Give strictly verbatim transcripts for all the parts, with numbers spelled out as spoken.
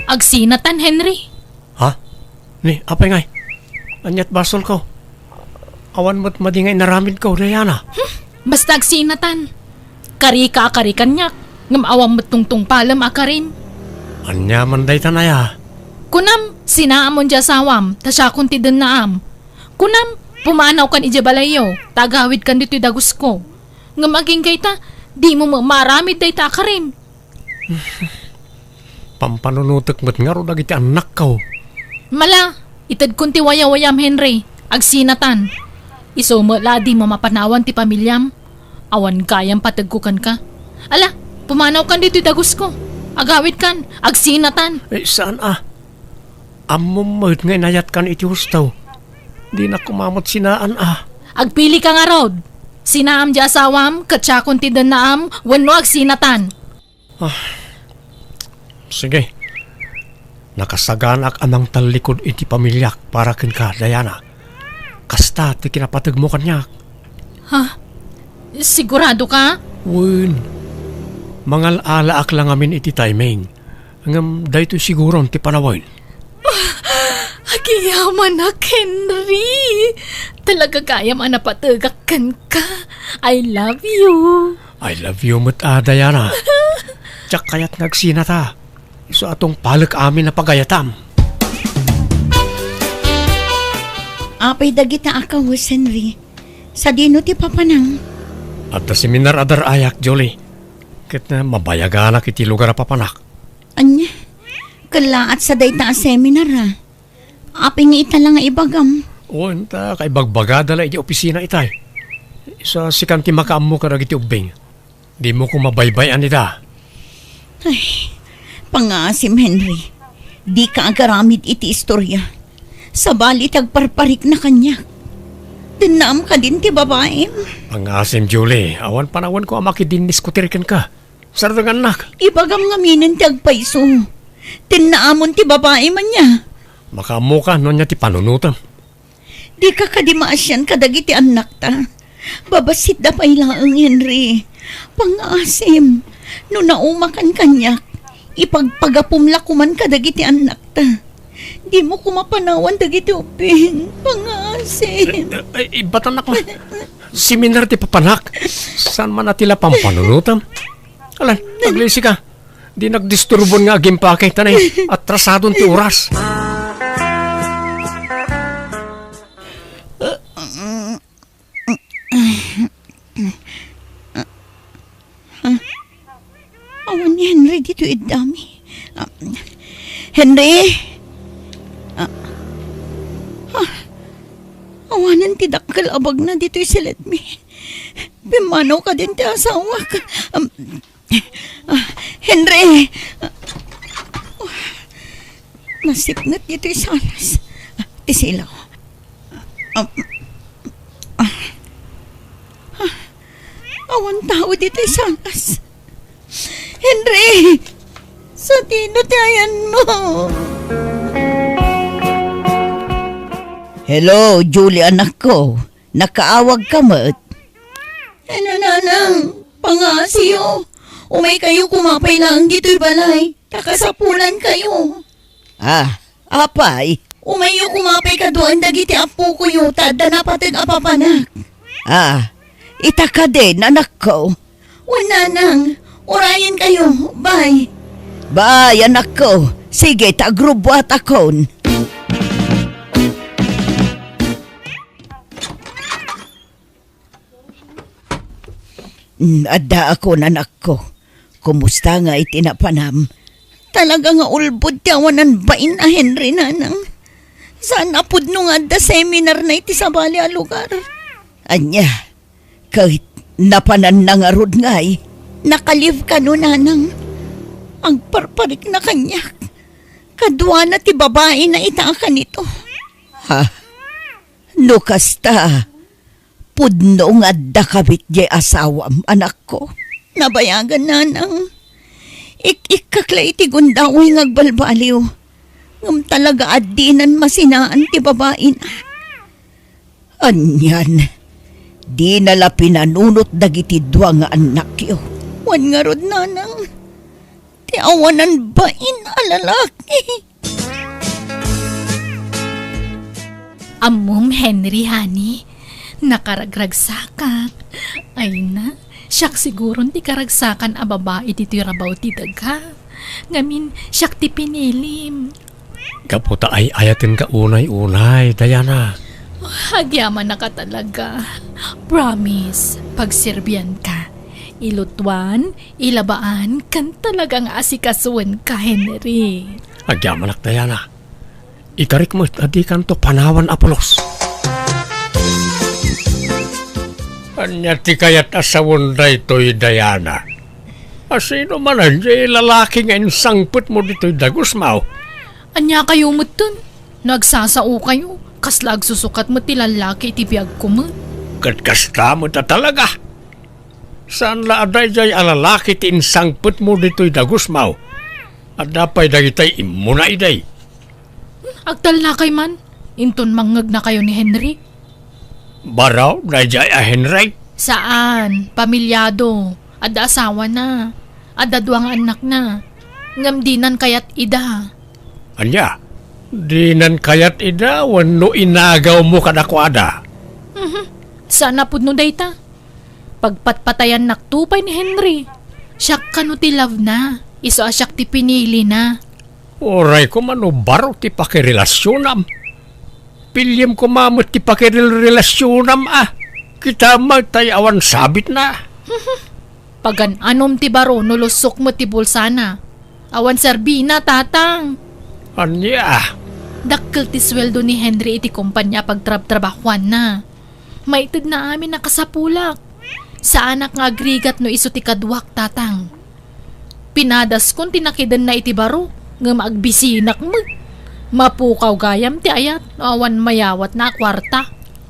Agsinatan, Henry. Ha? Ni, apay ngay? Ania't basolko? Awan met madi nga inaramidko, Diana. Basta agsinatan. Karika a kari kaniak, ngem awan met tungtungpalem a karim. Ania man daytan aya? Kunam, sinaamon ti asawam, ta siakon ti dennaam. Kunam, pumanawkan idiay balayyo, ta agawidkan ditoy dagusko. Ngem agingga ita, dimo met maaramid dayta a karim. Pampanunotek met ngarud dagiti annakko. Mala, itedkon ti wayawayam, Henry. Agsinatan. Isu met la a dimo mapanawan ti pamiliam. Awan gayam pategko kenka. Ala, pumanawkan ditoy dagusko. Agawidkan, agsinatan. Eh, saan a? Ammom met nga inayatkan iti husto. Dinak koma met sinaan a. Agpilika ngarud. Sinaam ti asawam, ket siakon ti dennaam, wenno agsinatan. Ah, sige. Nakasaganak a mangtallikud iti pamiliak para kenka, Diana. Kasta ti kinapategmo kaniak. Ha? Sigurado ka? Wen. Mangal-alaak la ngamin iti timing. Ngem daytoy siguron ti panawen. Agiyamanak, Henry. Talaga gayam a napategak kenka. I love you. I love you met a, Diana. Diak kayat nga agsinata. Isu a tungpalek amin a pagayatam. Apay dagita a kawes, Henry? Sadino ti papanam? Adda seminar a dar-ayak, Julie. Ket, eh, mabayaganak iti lugar a papanak. Ania? Kellaat sa dayta a seminar, a? Apay nga ita la nga ibagam? Wen, ta kaibagbagada la iti opisina itay. Isu a sikan ti makaammo kadagiti ubbing. Dimo koma baybay-an ida. Ay, pangngaasim, Henry. Dika agaramid iti istoria. Sabali ti agparparikna kaniak. Dennaam kadin ti babaim? Pangngaasim, Julie. Awan panawenko a makidinniskutir kenka. Sardengannak. Ibagam ngaminen ti agpayso. Dennaamon ti babaim ania? Makaammoka no ania ti panunotem. Dika kadi maasian kadagiti annakta. Babassit da pay laeng, Henry. Pangngaasim, no naumakan kaniak, ipagpagapum la koman kadagiti annakta. Dimo koma panawan dagiti ubbing. Pangngaasim. Eh, eh, eh, ibatanak na. Seminar ti papanak. Saan man a ti la pampanunotam? Alan, aglisi ka. Di nagdisturbon nga agimpake, ta nay, atrasadon ti oras. Awan ni Henry ditoy iddami. Ah, Henry? Ah, ah, awanen ti dakkel a bagna ditoy siledmi. Pimmanaw kadin ti asawak. Am, Ah, Henry! Ah, nasiknget ditoy salas. Ah, ti silaw. Ah, ah, ah, awan tao ditoy salas. Henry! Sadino ti ayanmo? Hello, Julie, anakko. Nakaawagka met? Ano, nanang? Pangaasiyo. Umaykayo koma pay laeng ditoy balay, ta kasapulankayo. Ah, apay? Umayyo koma pay kaduaen dagiti appokoyo ta adda napateg a papanak. Ah, ita kadin, anakko? Wen, nanang. Urayenkayo. Bye. Bye, anakko. Sige, ta agrubbuatakon. Mm, addaakon, anakko. Kumusta ngay ti napanam? Talaga nga ulbod ti awanan bain a Henry, nanang. Saan a pudno nga adda seminarna iti sabali a lugar. Ania, ket napananna ngarud ngay? Nakalive kano, nanang. Agparparikna kaniak. Kaduana ti babaina ita a kanito. Ha? No kasta, pudno nga adda kabit diay asawam, anakko. Nabayagan, nanang. Ik-ikkak la iti gundaway nga agbalbaliw. Ngem talaga a dinan masinaan ti babaina. Anian, dina la pinanunot dagiti dua nga annakyo. Wen ngarud, nanang. Ti awanan bain a lalaki. Ammom, Henry, honey, nakaragragsakak. Ay na, siak siguron ti karagsakan a babai ditoy rabaw ti daga. Ngamin, siak ti pinilim. Gapu ta ay-ayatenka unay-unay, Diana. Agyamanak a talaga. Promise, pagserbianka. Ilutuan, ilabaan, ken talaga nga asikasuenka, Henry. Agyamanak, Diana. Ikarik met a dikanto panawan a pulos. Ania ti kayat a sawen daytoy, Diana? A sino manen diay lalaki nga insangpetmo ditoy dagusmo? Ania kayo metten? No agsasao kayo, kasla agsusukat met ti lallaki iti biagko met. Ket kasta met a talaga. Saan la a daydiay a lalaki ti insangpetmo ditoy dagusmo? Adda pay dagitay immuna idi. Agtallakay man, inton mangngegnakayo ni Henry. Baro, daydiay a Henry? Saan, pamilyado. Adda asawana. Adda dua nga annakna. Ngem dinan kayat ida. Ania? Dinan kayat ida wenno inagawmo kadakuada? Mhm. Saan a pudno dayta? Pagpatpatayannakto pay ni Henry. Siak kano ti love na, isu a siak ti pinili na. Uray koma no baro ti pakirelasionam. Piliem koma met ti pakirelasionam a. Kita met tay awan sabit na. Pagan-anom ti baro no lusok met ti bulsana. Awan serbina, tatang. Ania? Dakkel ti sueldo ni Henry iti kompania a pagtrabtrabahuanna. Maitedna amin a kasapulak. Saanak nga agrigat no isu ti kaduak, tatang. Pinadaskon ti nakidenna iti baro, ngem agbisinak met. Mapukaw gayam ti ayat no awan mayawatna a kuarta.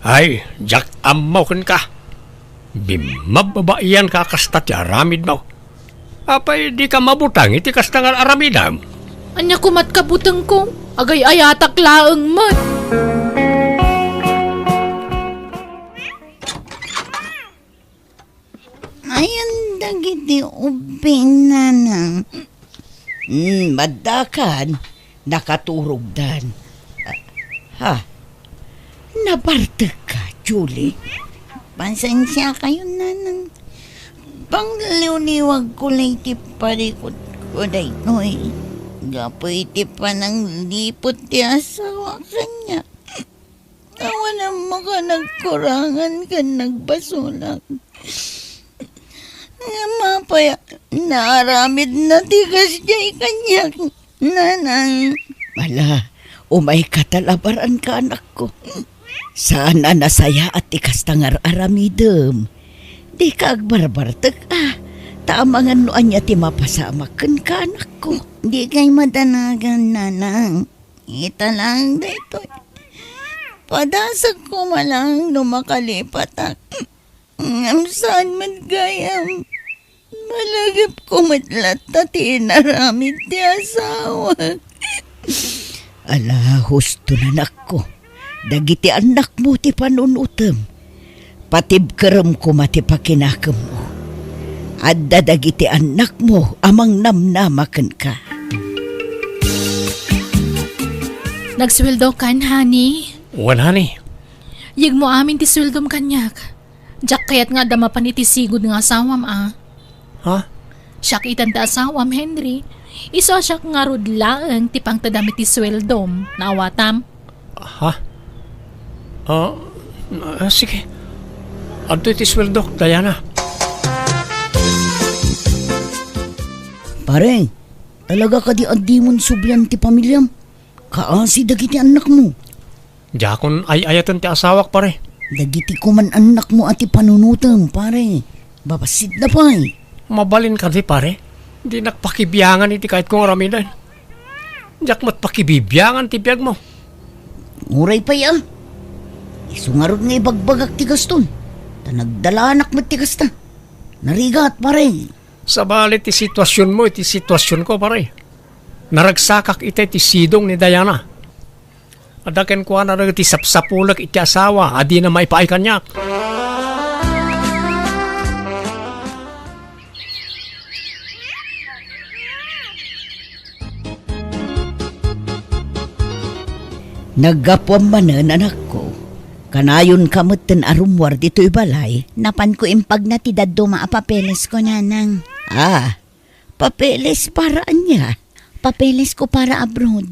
Ay, diak ammo kenka. Bimmababaianka a kasta ti aramidmo. Apay dika mabuteng iti kasta nga aramidem? Ania komat kabutengko? Agay-ayatak laeng met. Ayan dagiti ubbing, nanang. Hmm, maddakan. Nakaturogdan. Ah, ha? Nabartekka, Julie? Pasensiakayon, nanang. Pangliwliwagko lay ti parikutko daytoy. Gapu iti panangliput ti asawa kaniak. Awan ammo a nagkurangan ken nagbasolak. Ngem apay a naaramidna ti kasdiay kaniak, nanang? Ala, umayka ta labaranka, anakko. Saan a nasayaat ti kasta nga ar-aramidem. Dika agbarbartek a, ta amangan no ania ti mapasamak kenka, anakko. Dikay madanagan, nanang. Ita laeng daytoy. Padasek koma laeng no makalipatak. Ngem saan met gayam. Malagipko met latta ti inaramid ti asawak. Ala, husto, anakko. Dagiti annakmo ti panunotem. Patibkerem koma ti pakinakemmo. Adda dagiti annakmo a mangnamnama kenka. Nagsueldokan, honey? Wen, honey. Yegmo amin ti sueldom kaniak. Diak kayat nga adda mapan iti sigud nga asawam a. Ha? Siak itan ti asawam, Henry. Isu a siak ngarud laeng ti pangtedam iti sueldom. Naawatam? Ha? Ah, ah, sige. Adtoy ti sueldok, Diana. Pare, talaga kadi a dimon sublian ti pamiliam? Kaasi dagiti annakmo. Diakon ay-ayaten ti asawak, pare. Dagiti koman annakmo a ti panunotem, pare. Babassit da pay. Mabalin kadi, pare? Dinak pakibiangan iti kayatko nga aramiden. Diak met pakibibiangan ti biagmo. Uray pay a. Isu ngarud nga ibagbagak ti gaston. Ta nagdalanak met ti kasta. Narigat, pare. Sabali ti situasionmo iti situasionko, pare. Naragsakak itay ti sidong ni Diana. Adda kenkuana dagiti sapsapulek iti asawa a dina maipaay kaniak. Naggapuam manen, anakko. Kanayonka metten a rummuar ditoy balay. Napanko impagna ti dadduma a papelesko, Nanang. Ah, papeles para ania? Papelesko para abroad.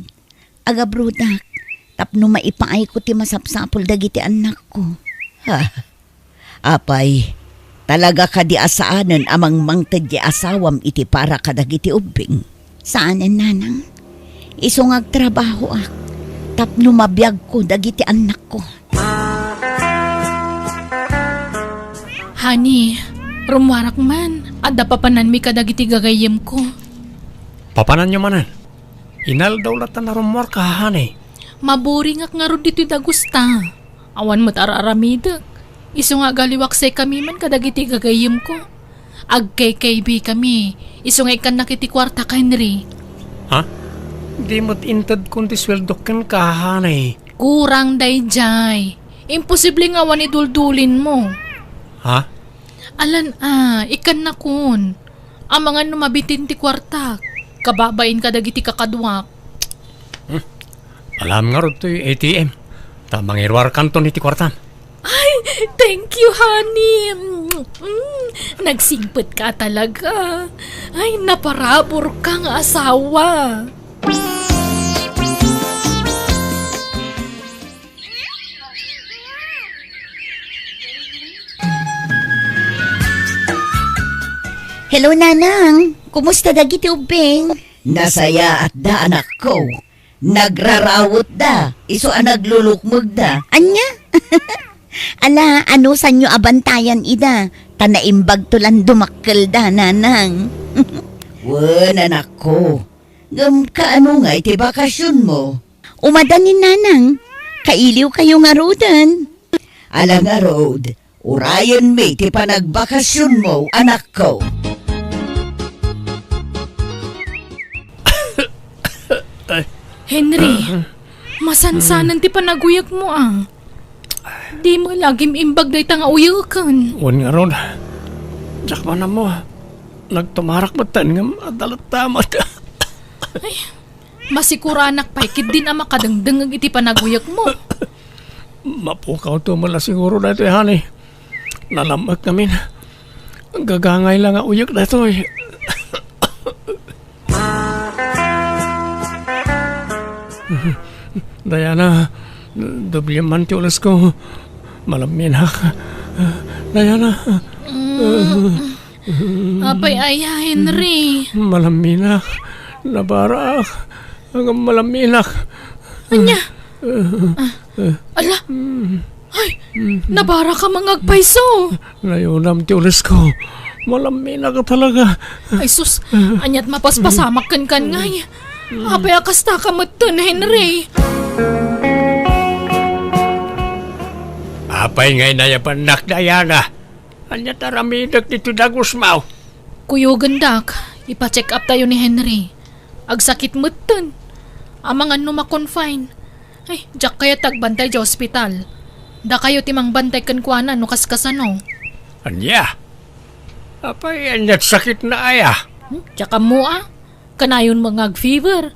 Agabroadak, tapno maipaayko ti masapsapul dagiti annakko. Ha? Apay, talaga kadi a saanen a mangmangted ti asawam iti para kadagiti ubbing? Saanen, Nanang. Isu nga agtrabahoak tapno mabiagko dagiti annakko. Honey, rummuarak man. Adda papananmi kadagiti gagayyemko. Papananyo manen? Inaldaw latta a rummuarka, honey. Maburingak ngarud ditoy dagusta. Awan met ar-aramidek. Isu nga agaliwak say kami man kadagiti gagayyemko. Agkaykaybi kami. Isu nga ikkannak iti kuartak, Henry. Ha? Di met intedkon ti sueldok kenka, honey. Kurang daydiay. Imposible nga awan iduldulinmo. Ha? Alan a, ikkannakon. Amangan no mabitin ti kuartak. Kababain kadagiti kakaduak. Hmm. Alam ngarud toy A T M. Ta mangiruarkanton iti kuartam. Ay, thank you, honey. Mm, nagsingpet ka talaga. Ay, naparabur ka nga asawa. Hello, Nanang. Kumusta dagiti ubbing? Nasayaatda, anakko. Nagrarawetda, isu a naglulukmegda. Ania? Ala, anusanyo a bantayan ida, ta naimbagto lan dumakkelda, Nanang. Wen, anakko. Ngem kaano ngay ti bakasionmo? Umada ni Nanang. Kailiwkayo ngaruden. Ala ngarud, urayenmi ti panagbakasionmo, anakko. Henry, masansanan ti panaguyekmo, a. Dimo lagim imbag dayta nga uyeken. Wen ngarud, diak man ammo. Nagtumarak metten ngem adda latta met. Ay, masikuranak pay ketdin a makadengdengngeg iti panaguyekmo. Mapukawto met la siguro daytoy, honey. Nalam-ek ngamin. Gagangay la nga uyek daytoy. Diana, doblem man ti ulesko. Malamminak. Diana. Mm. Apay aya, Henry? Malamminak. Nabarak. Ngem malamminak. Ania? Ah, ala. Ay, nabarak a mangagpayso. Nayunam ti ulesko. Malamminak talaga. Ay sus, aniat mapaspasamak kenkan ngay. Apay a kasta ka metten, Henry? Apay ngay nayabannak, Diana? Ania ti aramidek ditoy dagusmo? Kuyogendak, ipa-check up tayo ni Henry. Agsakit metten. Amangan no ma-confine. Ay, diak kayat agbantay idiay ospital. Dakayo ti mangbantay kenkuana no kaskasano. Ania? Apay, ania ti sakitna aya? Hmm? Diak ammo a. Kanayon met nga ag-fever.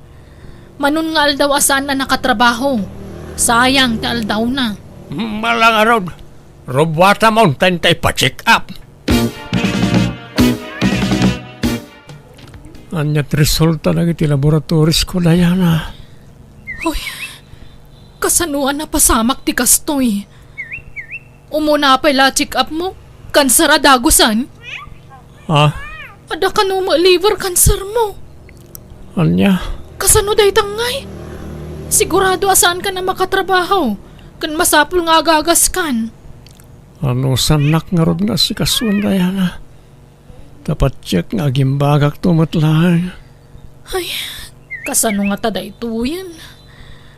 Manon nga aldaw a saan a nakatrabaho. Sayang ti aldawna. Malangarod. Rubuatamon ta inta ipa-check up. Ania ti resulta dagiti laboratorisko, Diana? Hoy, kasano a napasamak ti kastoy? Umuna pay la check up mo, kanser a dagusan? Ha? Adda kano met liver cancer mo? Ania? Kasano dayta ngay? Sigurado a saankan a makatrabaho, ken masapul nga agagaskan. Anusannak ngarud nga asikasoen, Diana? Ta patiek nga agimbagakto met laeng. Ay, kasano ngata daytoyen?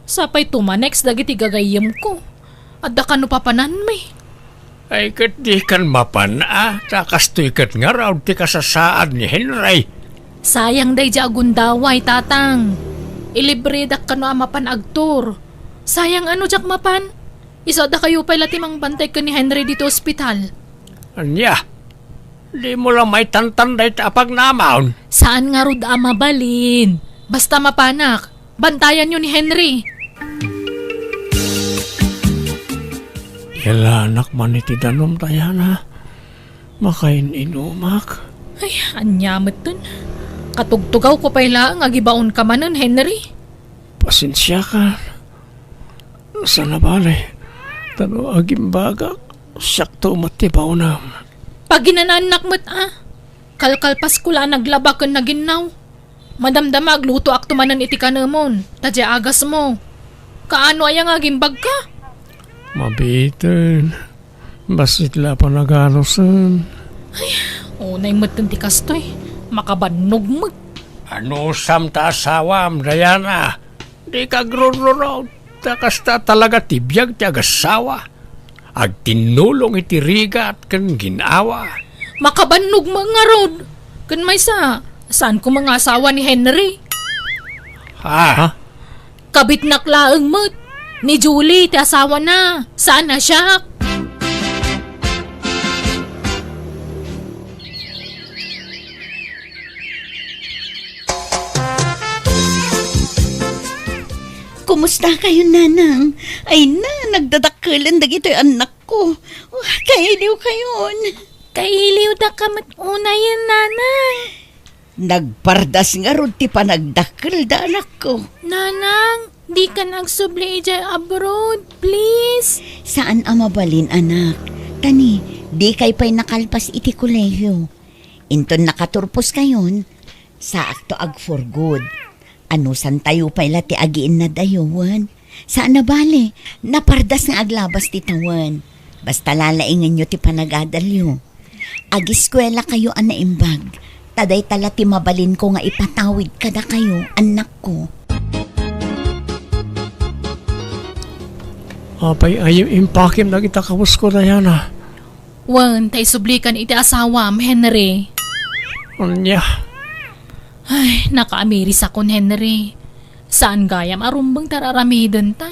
Sapay tumanex dagiti gagayyemko. Adda kano papananmi? Ay, ket dikan mapan a, ta kastoy ket ngarud ti kasasaad ni Henry. Sayang daydiay a gundaway, Tatang. Ilibredak kano a mapan agtour. Sayang a no diak mapan. Isu a dakayo pay la ti mangbantay ken ni Henry ditoy ospital. Ania? Dimo la maitantan dayta a pagnamon? Saan ngarud a mabalin. Basta mapanak, bantayanyo ni Henry. Kailanganak man iti danum, Diana. Makain-inumak. Ay, ania metten? Katugtugawko pay laeng a gibaonka manen, Henry. Pasensiakan. Saan a bale, ta no agimbagak, siakto met ti baonam. Paginanaannak met a. Kalkalpasko la a naglaba ken naginnaw. Madamdama aglutoakto manen iti kanemon, ta diay agasmo. Kaano aya nga agimbagka? Mabiiten. Bassit la a panaganusen. Ay, unay metten ti kastoy. Makabannog met. Anusam ta asawam, Diana? Dika agrururot. Ta kasta talaga ti biag ti agasawa. Agtinnulong iti rigat ken gin-awa. Makabannog met ngarud. Ken maysa, saanko met nga asawa ni Henry. Ha? Ha? Kabitnak laeng met. Ni Julie ti asawana. Saan a siak. Kumusta kayo, Nanang? Ay na, nagdadakkelen dagitoy annakko. Oh, kailiw kayon. Kailiw da ka met unayen, Nanang. Nagpardas ngarud ti panagdakkel da, anakko. Nanang, di ka agsubli idiay abroad, please. Saan a mabalin, anak. Tani, di kay pay nakalpas iti kolehiyo. Inton nakaturpos kayon, saakto ag for good. Anusantayo pay la ti agiinnadayo, wen? Saan a bale, napardas nga aglabas ti tawen. Basta lalaingenyo ti panagadalyo. Agiskuela kayo a naimbag, ta dayta la ti mabalinko nga ipatawid kadakayo, annakko. Apay a impakem dagita kabusko, Diana? Wen, ta isublikan iti asawam, Henry. Ania? Ay, nakaamirisakon, Henry. Saan gayam a rumbeng ti ar-aramidenta.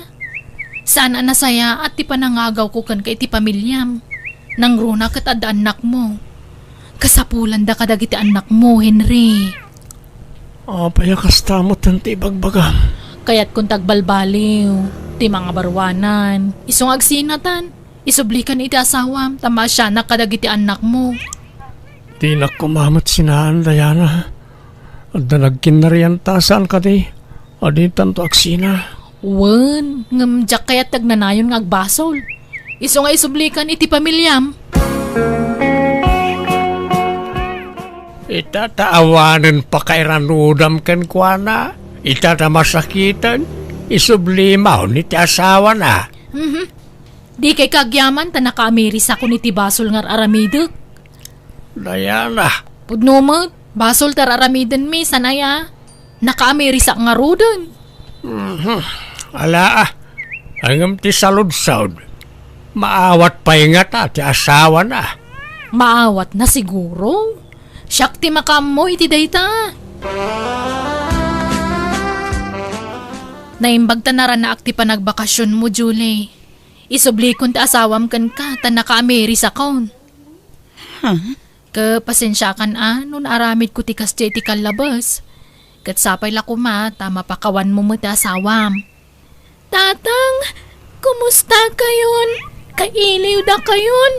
Saan a nasayaat ti panangagawko kenka iti pamiliam. Nangruna ket adda annakmo. Kasapulanda kadagiti annakmo, Henry. Apay a kasta metten ti ibagbagam? Kayatkon ti agbalbaliw, ti mangabaruanan, isu nga agsinatan. Isublikan iti asawam, ta maasianak kadagiti annakmo. Dinak koma met sinaan, Diana. Adda nagkinnarianta saan kadi, a dintanto agsina. Wen, ngem diak kayat ti agnanayon nga agbasol. Isu nga isublikan iti pamiliam. Ita ta awanen pakairanudam kenkuana. Ita ta masakiten, isublimaon iti asawana. Mhm. Dikay kaagyaman ta nakaamirisakon iti basol nga ar-aramidek. Diana. Pudno met, basol ti ar-aramidenmi, saan aya? Nakaamirisak ngaruden. Mhm. Ala, ah. Ngem ti saludsod, maawat pay ngata ti asawana? Maawatna siguro. Siak ti makaammo iti dayta. Naimbag ta naranaak ti panagbakasionmo, Julie. Isublikon ti asawam kenka ta nakaamirisakon. Huh? Ket pasensiakan a no naaramidko ti kasdiay ti kallabes. Ket sapay la koma ta mapakawanmo met ti asawam. Tatang, kumusta kayon? Kailiw da kayon?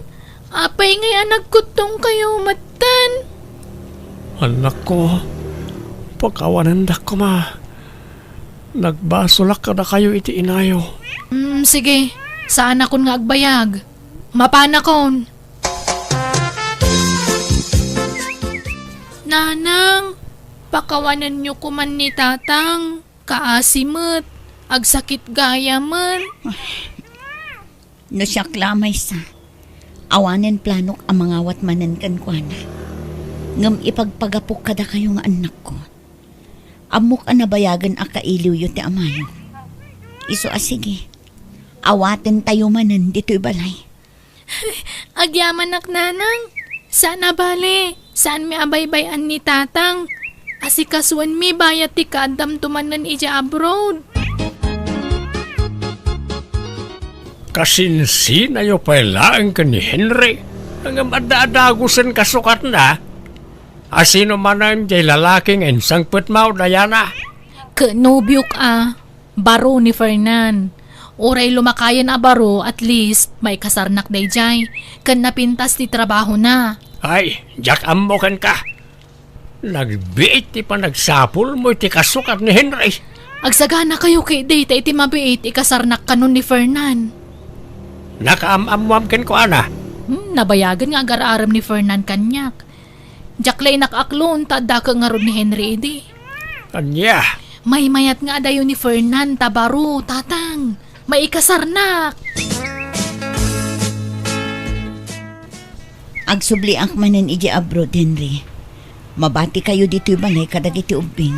Apay ngay a nagkuttong kayo metten? Annakko, pakawanendak koma. Nagbasolak kadakayo iti inayo. Mm, sige. Saanakon nga agbayag. Mapanakon. Nanang, pakawanenyo koman ni Tatang. Kaasi met. Agsakit gayamen. No siak la a maysa, awanen planok a mangawat manen kenkuana. Ngem ipagpagapok kadakayo nga annakko. Ammok a nabayagen a kailiwyo ti amayo. Isu a sige, awatentayo manen ditoy balay. Agyamanak, Nanang. Saan a bale, saanmi a baybay-an ni Tatang. Asikasuenmi bayat ti kaaddamto manen idiay abroad. Kasinsinayo pay laeng ken ni Henry, ngem adda a dagusen kasukatna. A sino manen diay lalaki nga insangpetmo, Diana? Ket nobiok a, baro ni Fernan. Uray lumakayen a baro, at least, maikasarnak daydiay, ken napintas ti trabahona. Ay, diak ammo kenka. Nagbiit ti panagsapulmo iti kasukat ni Henry. Agsaganakayo ketdi ta iti mabiit, ikasarnak kanon ni Fernan. Nakaam-ammoam kenkuana. Hmm, nabayagen nga agar-arem ni Fernan kaniak. Diak la inakaklo ta adda ket ngarud ni Henry idi. Ania? Maymayat nga adayo ni Fernan ta baro, tatang. Maikasarnak! Agsubliak manen idiay abroad, Henry. Mabatikayo ditoy balay kadagiti ubbing.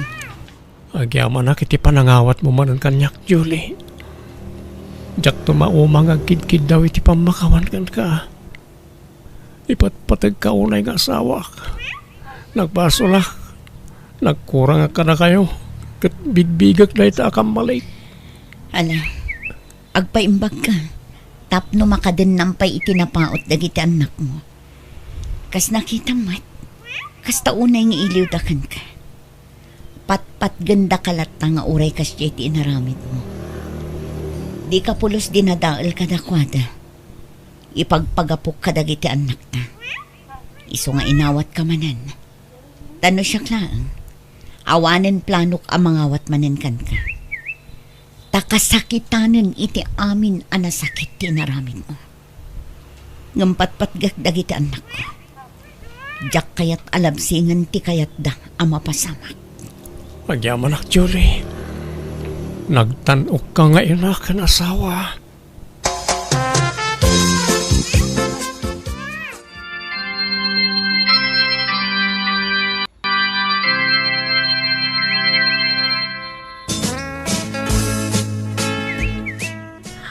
Agyamanak iti panangawatmo manen kaniak, Julie. Diakto mauma nga agkidkiddaw iti pammakawan kenka. Ipatpategka unay nga asawak. Nagbasolak. Nagkurangak kadakayo. Ket bigbigek dayta a kammalik. Ala, agpaimbagka tapno makadennam pay iti napaut dagiti annakmo. Kas nakitam met, kasta unay nga iliwda kenka. Patpatgendaka latta nga uray kasdiay ti inaramidmo. Dika pulos dinadael kadakuada. Ipagpagapok kadagiti annakta. Isu nga inawatka manen. Ta no siak laeng, awanen planok a mangawat manen kenka. Ta kasakitanen iti amin a nasakit ti inaramidmo. Ngem patpatgek dagiti annakko. Diak kayat a labsingen ti kayatda a mapasamak. Agyamanak, Julie. Nagtan-okka nga ina ken asawa.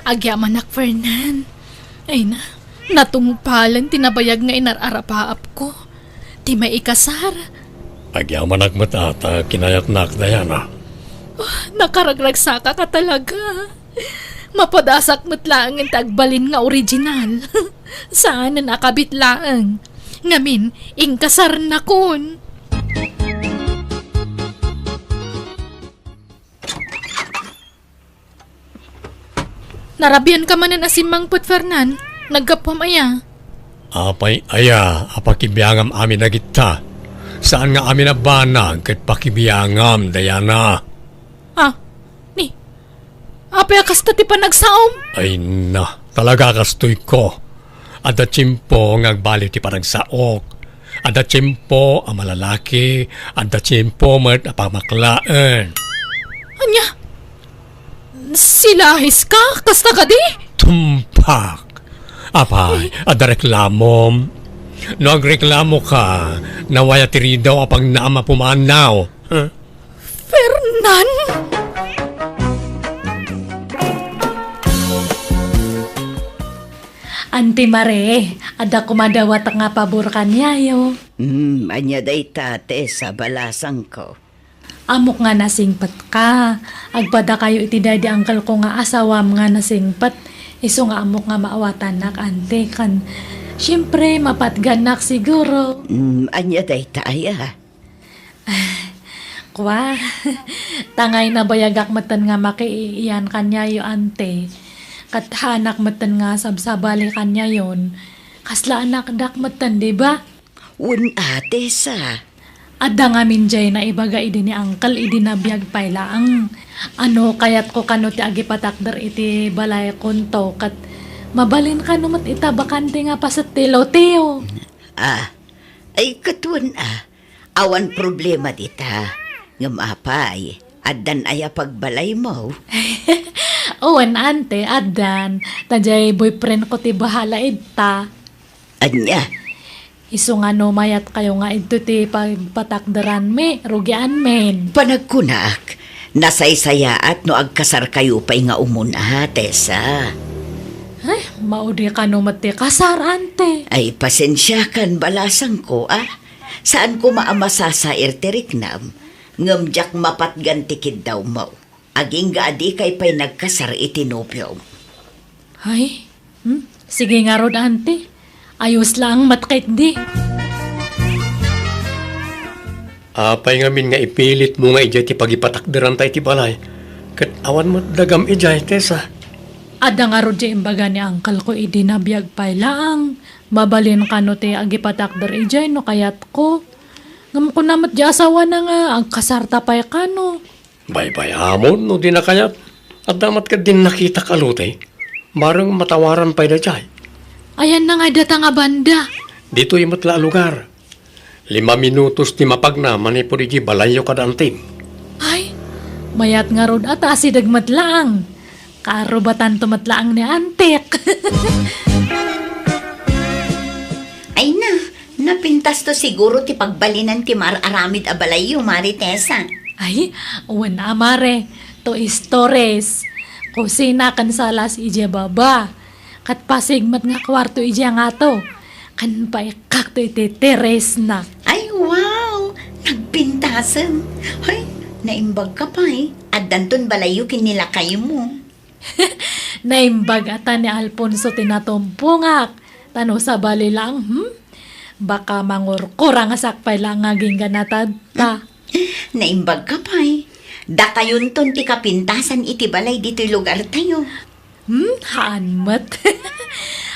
Agyamanak, Fernan. Ay na, natungpalen ti nabayag nga inar-arapaapko. Ti maikasar. Agyamanak met ta kinayatnak, Diana. Oh, nakaragragsakak a talaga. Mapadasak met laengen ti agbalin nga original. Saanen a kabit laeng. Ngamin, inkasarnakon. Narabianka manen a simmangpet, Fernan. Naggapuam aya? Apay aya a pakibiangam amin dagitta? Saan nga amin a banag ket pakibiangam, Diana? Ah, ni, apay a kasta ti panagsaom? Ay na, talaga kastoyko. Adda tiempo nga agbaliw ti panagsaok. Adda tiempo a malalaki, adda tiempo met a pamaklaen. Ania? Silahiska? Kasta kadi? Tumpak! Apay, adda reklamom? No agreklamoka, nawaya ti ridaw a pagnaam a pumanaw. Huh? Fernan! Auntie Marie, adda koma dawatak nga pabor kaniayo. Hmm, ania dayta, Tessa, balasangko? Ammok nga nasingpetka. Agpadakayo iti daydi uncle ko nga asawam nga nasingpet. Isu nga ammok nga maawatannak, auntie, ken siempre, mapatgannak siguro. Hmm, ania dayta aya? Kua, tangay nabayagak metten nga makiiyan kaniayo, auntie. Ket haanak metten nga sabsabali kaniayon. Kasla anakdak metten, di ba? Wen a, Tessa. Adda ngamin jay naibaga idi ni uncle idi nabiag pay laeng. Ano, kayatko kano ti agipatakder iti balaykonto ket mabalin kano met ita bakante nga paset ti loteo. Ah, ay, ket wen a. Awan problema dita. Ngem apay, addan aya pagbalaymo? Wen, auntie, addan. Ta jay boyfriend ko ti bahala ita. Ania? Isu nga no mayatkayo nga idto ti pagpatakderanmi, rugianmin. Panagkunak, nasaysayaat no agkasarkayo pay nga umuna, Tessa. Ay, maudi kano met ti kasar, auntie. Ay, pasensiakan, balasangko, a. Saan koma a masasair ti riknam, ngem diak mapatgan ti kiddawmo. Agingga a dikay pay nagkasar iti nobiom. Ay, hmm? Sige ngarud, auntie. Ayos laeng met ketdi. Apay ngamin nga ipilitmo nga idiay ti pagipatakderanta iti balay? Ket awan met dagam idiay, Tessa. Adda ngarud diay imbaga ni uncle ko idi nabiag pay laeng. Mabalin kano ti agipatakder idiay no kayatko. Ngem kuna met diay asawana nga agkasarta pay kano. Baybay-amon no di na kayat. Adda met ketdin nakitak a lote. Bareng matawaran pay daydiay. Ayanna ngay dayta nga banda? Ditoy met la a lugar. Lima minutos ti mapagna manipud idiay balayyo kada antim. Ay, mayat ngarud a ta asideg met laeng. Kaarubatanto met laeng ni antik. Ay na, napintasto siguro ti pagbalinan ti maar-aramid a balayyo, Mari Tessa. Ay, wen a, Mare. Two stories. Kusina ken salas idiay baba. Ket pasig met nga kuarto idiay ngato. Ken paikkakto iti terrace-na. Ay, wow! Nagpintasen. Ay, naimbagka pay. Addanton balayyo ken ni lakaymo. Naimbag a ta ni Alfonso ti natumpongak. Ta no sabali laeng, hmm? Baka mangurkurangasak pay laeng nga agingga na tatta. Naimbagka pay. Dakayonton ti kapintasan iti balay ditoy lugartayo. Hmm, haan met.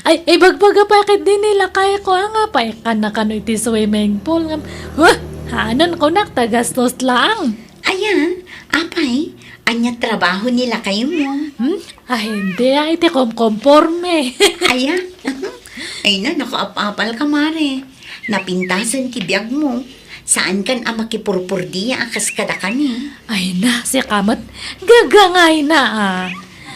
Ay, ibagbaga pay ketdi ni lakayko a nga paikkanna kano iti swimming pool ngem, wah, haanen kunak ta gastos laeng. Aya, apay, ania trabaho ni lakaymo? Hmm? Ay, hindi a, iti komkomporme. Aya? Ay na, nakaap-apal ka, Mare. Napintasen ti biagmo. Saankan a makipurpurdia a kas kadakani. Ay na, sika met. Gagangayna a.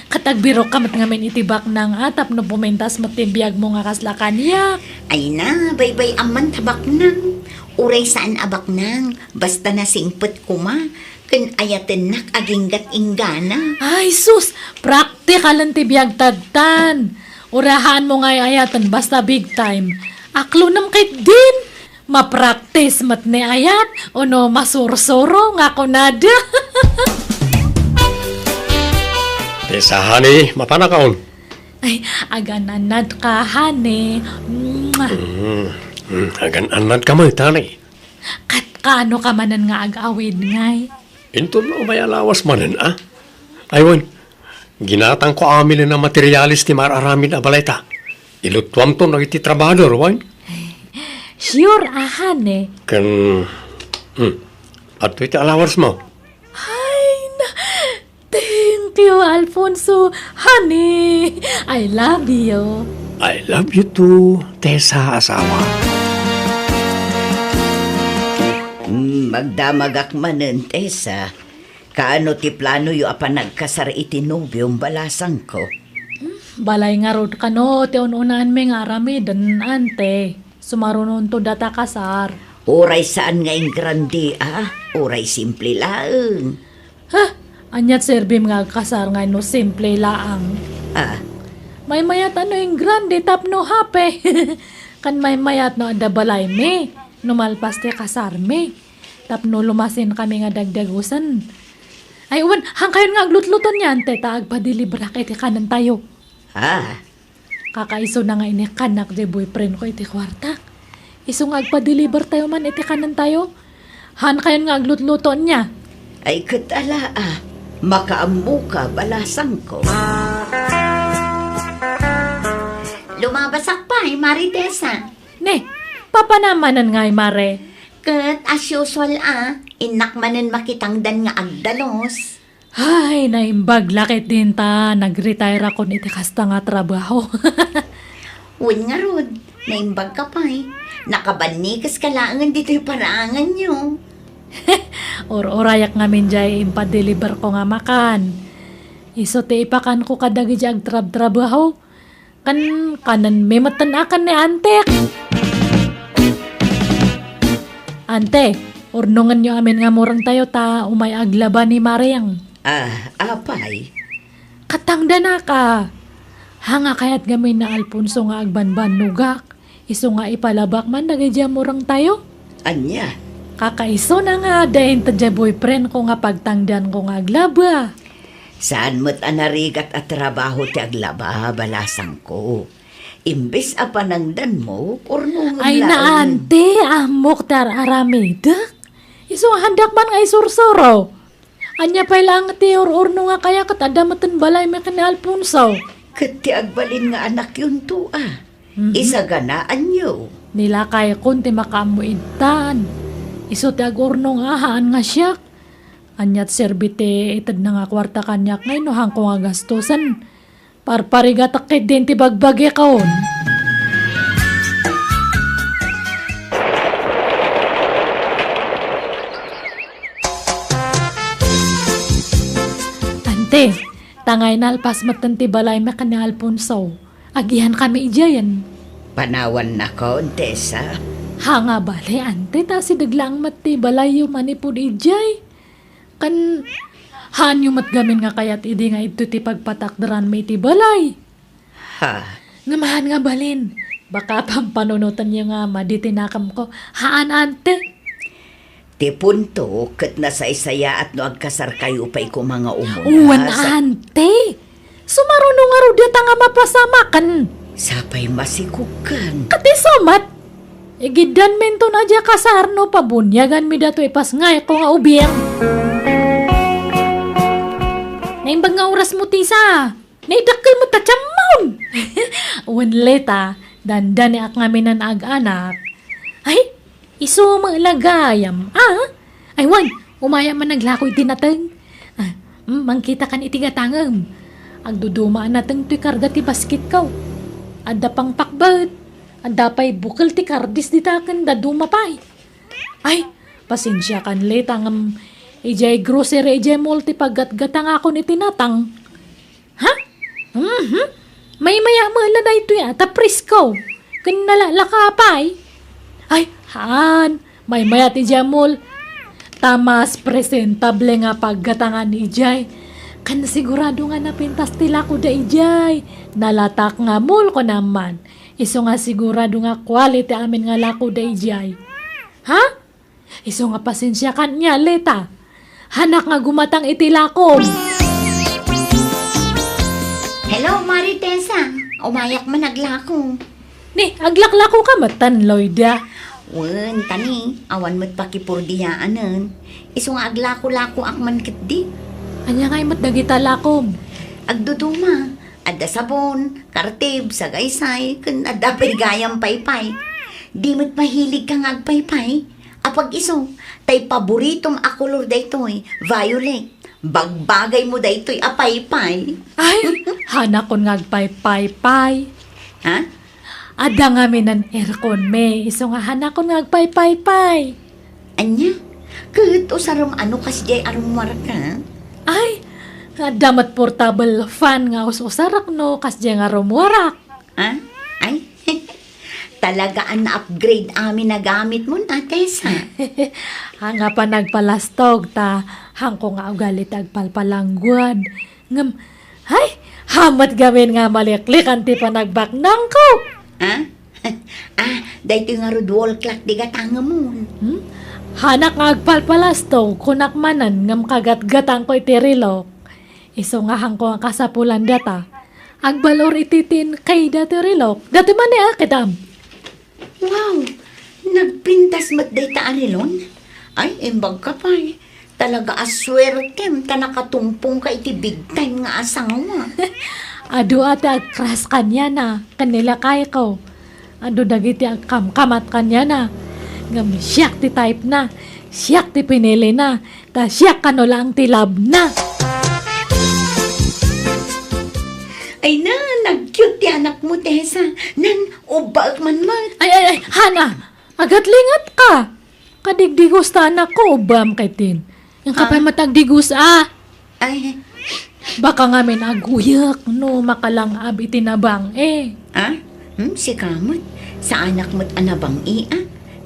Ket agbirokka met ngamin iti baknang a tapno pumintas met ti biagmo nga kasla kaniak. Ay na, baybay-amman ta baknang. Uray saan a baknang, basta nasingpet koma, ken ayatennak aginggat inggana. Ay, sus! Praktikalen ti biag tadtan. Urahanmo nga ay-ayaten basta big time. Aklonem ketdin. Mapraktis met ni ayat, ono masursuro nga kunada. Tessa, honey, mapanakaon. Ay, agan-annad ka, honey. Mwah. Mm, mm, agan-annad ka met, honey. Ket kaano ka manen nga ag-awid ngay? Inton no may alawas manen, a? Ay, wen, ginatangko amin a materialis ti maar-aramid a balayta. Ilutuamton dagiti trabahador, wen? Sure a, honey. Ken, hmm, adtoy ti alawas mo. Ay, na, thank you, Alfonso. Honey, I love you. I love you too, Tessa asawa. Hmm, magdamagak manen, Tessa. Kaano ti planoyo a panagkasar iti nobiom, balasangko? Balay ngarud kano ti un-unaanmi nga aramiden, ante. Sumarunonto data kasar. Uray saan nga ingrande a, uray simple laeng. Ha? Aniat serbim nga agkasar nga no simple laang? Ah. Maymayat a no ingrande tapno happy. Kan maymayat no adda balaymi, no malpas ti kasarmi. Tapno lumasinkami nga dagdagusen. Ay, wen, hankayon nga aglutluto niyan, te, ta agpadeliberak iti kanentayo. Ah. Kakaisuna nga inikkannak diay boyfriend ko iti kuartak. Isu nga agpadelibertayo man iti kanentayo. Hankayon nga aglutluto niya. Ay, ket ala, a. Makaammoka, balasangko. Lumabasak pay, Mari Tessa. Ne, papanam manen ngay, Mare? Ket as usual a, innak manen makitangdan nga agdalus. Ay, naimbag la ketdin ta nagretire akon iti kasta nga trabaho. Wen ngarud, naimbag ka pay. Nakabannikeska laengen ditoy paraanganyo. Ur-urayak ngamin diay impadeliberko nga makan. Isu ti ipakanko kadagiti agtrabtrabaho. Kan, kanenmi metten a ken ni antek. Ante, urnongenyo amin nga murengtayo ta umay aglaba ni Mareng. Ah, apay? Katangdanak a. Haan nga kayat ngamin ni Alfonso nga agbanbannogak. Isu nga ipalabak man dagiti murengtayo. Ania? Kakaisuna nga adda inted diay boyfriend ko nga pagtangdanko nga aglaba. Saan met a narigat a trabaho ti aglaba, balasangko. Imbes a panangdanmo, urnongem laeng. Ay, ante, ammok ti ar-aramidek. Isu nga haandak man nga isursuro. Ania pay laeng ti ur-urno nga kaya ket adda metten balaymi ken ni Alfonso? Ket ti agbalin nga anakyonto, a. Mhm. Isaganaanyo. Ni lakaykon ti makaammo itan. Isu ti agurnong a haan nga siak. Ania ti serbi ti itedna nga kuarta kaniak ngay no haanko nga gastusen? Parparigatak ketdin ti bagbagikon. Ante, tangay nalpas metten ti balaymi ken ni Alfonso. Agihankami idiayen. Panawannakon, Tessa. Ha nga bale, ante, ta asideg laeng met ti balayyo manipud idiay. Ken, haanyo met gamin nga kayat idi nga idto ti pagpatakderanmi iti balay. Ha? Ngem haan nga balin, baka pampanunotenyo nga madi ti nakemko. Haan, ante. Ti punto, ket nasaysayaat no agkasarkayo pay koma nga umuna. Wen, sa- ante. Sumaruno ngarud dayta nga mapasamaken. Sapay masikogkan. Ket isu met. Igiddanminton a diay kasar no pabuniaganmi datoy ipasngayko nga ubing. Naimbag nga orasmo, Tessa. Naidakkel met ta tiammon. Wen, Leta, dandaniak ngamin a naanak. Ay, isu met la gayam, a? Ay, wen, umayak man aglako iti nateng. Ah, mm, mangkitakan iti gatangem. Agduduma a nateng toy karga ti basketko. Adda pangpakbet. Adda pay bukel ti kardis dita ken dadduma pay. Ay, pasensiakan, Leta, ngem idiay grocery, idiay mall ti paggatgatangakon iti natang. Ha? Mhm. Maymaya met la daytoy a, ta presko. Ken nalaklaka pay. Ay, haan. Maymaya ti idiay mall. Ta mas presentable nga paggatangan idiay. Ken sigurado nga napintas ti lakoda idiay. Nalatak nga mall, kunam man. Isu nga sigurado nga quality amin nga lakoda idiay. Ha? Isu nga pasensiakan nia, Leta. Haanak nga gumatang iti lakom. Hello, Mari Tessa. Umayak man aglako. Ni, aglaklakoka metten, Loida? Wen, ta ni, awan met pakipurdiyaanen. Isu nga aglako-lakoak man ketdi. Ania ngay met dagita lakom? Agduduma. Adda sabon, kartib, sagaysay, ken adda pay gayam paypay. Di met mahiligka nga agpaypay? Apag-isu, tay paboritom a kolor daytoy, violet. Bagbagaymo daytoy a paypay. Ay, haanakon nga agpaypaypay. Ha? Adda ngamin airconmi, isu nga haanakon nga agpaypaypay. Ania? Ket usarem a no kasdiay a rummuarka? Ay, adda met portable fan nga us-usarek no kasdiay nga rummuarak. Ha? Ay, talaga a na-upgrade amin a gamitmo, Tessa. Haan nga panagpalastog, ta haanko nga ugali ti agpalpalangguad. Ngem, ay, haan met gamin nga maliklikan ti panagbaknangko. Ha? Ah, daytoy ngarud wall clock ti gatangemon. Hmm? Haanak nga agpalpalastog, kunak manen, ngem kagatgatangko iti relok. Isu nga haanko nga kasapulan data. Agbal-or iti tin kayda ti relok. Dati man ni akidam. Wow! Nagpintas met dayta a relon? Ay, imbagka pay. Talaga a suertem ta nakatumpongka iti big time nga asawa. Adu a ti agcrush kaniana, ken ni lakayko. Adu dagiti agkamkamat kaniana. Ngem siak ti type na, siak ti pinili na, ta siak kano laeng ti love na. Ay na, nag-cute ti anakmo, Tessa. Nan, ubbaek man met. Ay, ay, ay, Hana, agatlingat ka. Kadigdigos ta anakko, ubbam ketdin. Inka pay met agdigos a. Ay. Baka ngamin aguyek no makalang-ab iti nabang-i. Ah? Hmm, sika met. Saanak met a nabang-i, a.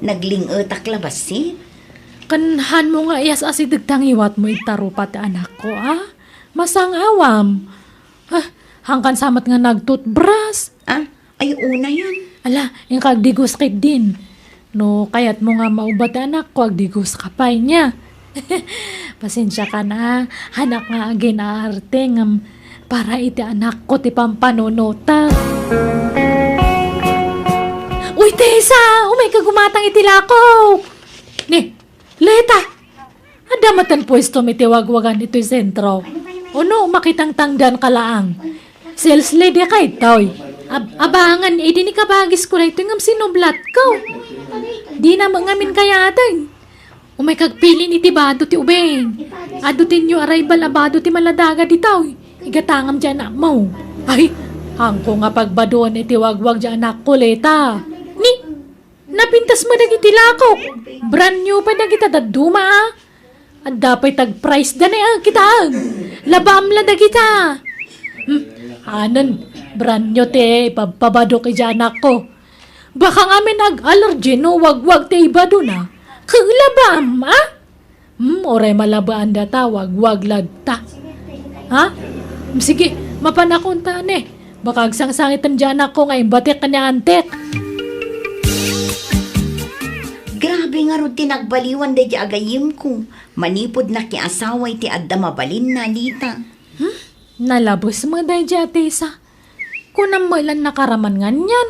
Nagling-etak la bassit. Ken hanmo nga iyas-asideg ta ngiwatmo iti tarupa ti anakko, a. Masang-awam. Ah, hangkan sa met nga nagtutbras. Ah, ay, unayen. Ala, inka agdigos ketdin. No kayatmo nga maubba ti anakko, agdigoska pay nia. Pasensiakan a, haanak nga agin-aarte ngem para iti anakko ti pampanunotek. Uy, Tessa! Umayka gumatang iti lakok! Ni, Leta! Adda metten puestom iti wagwagan itoy sentro. Ono, makitangtangdanka laeng. Sales lady ka itoy. Ab-, abangan, idi ni kabagisko daytoy ngem sinublatko. Dina met ngamin kayateng. Umay kagpilin iti bado ti ubing. Adu ti new arrival a bado ti maladaga ditoy. Igatangam diay anakmo. Ay, haanko nga pagbadoen iti wagwag diay anakko, Leta. Ni, napintas met dagiti lakok. Brand new pay dagita dadduma, a. Adda pay tagprice da ni, a, kitaen. Labaam la dagita. Hmm, anen, brand new ti ipabpabadok iti anakko. Baka ngamin ag-allergy no wagwag ti ibadona. Ket labaam, a? Hmm, uray malabaan data, wagwag latta. Ha? Hmm, sige, mapanakon ta, ne. Baka agsangsangitem diay anakko nga imbatek ken ni antek. Grabe ngarud ti nagbaliwan daydiay a gayyemko. Manipud nakiasawa iti adda mabalinna, Leta. Hmm? Nalabes met daydiay a Tessa. Kunam met lan nakaraman nganyan.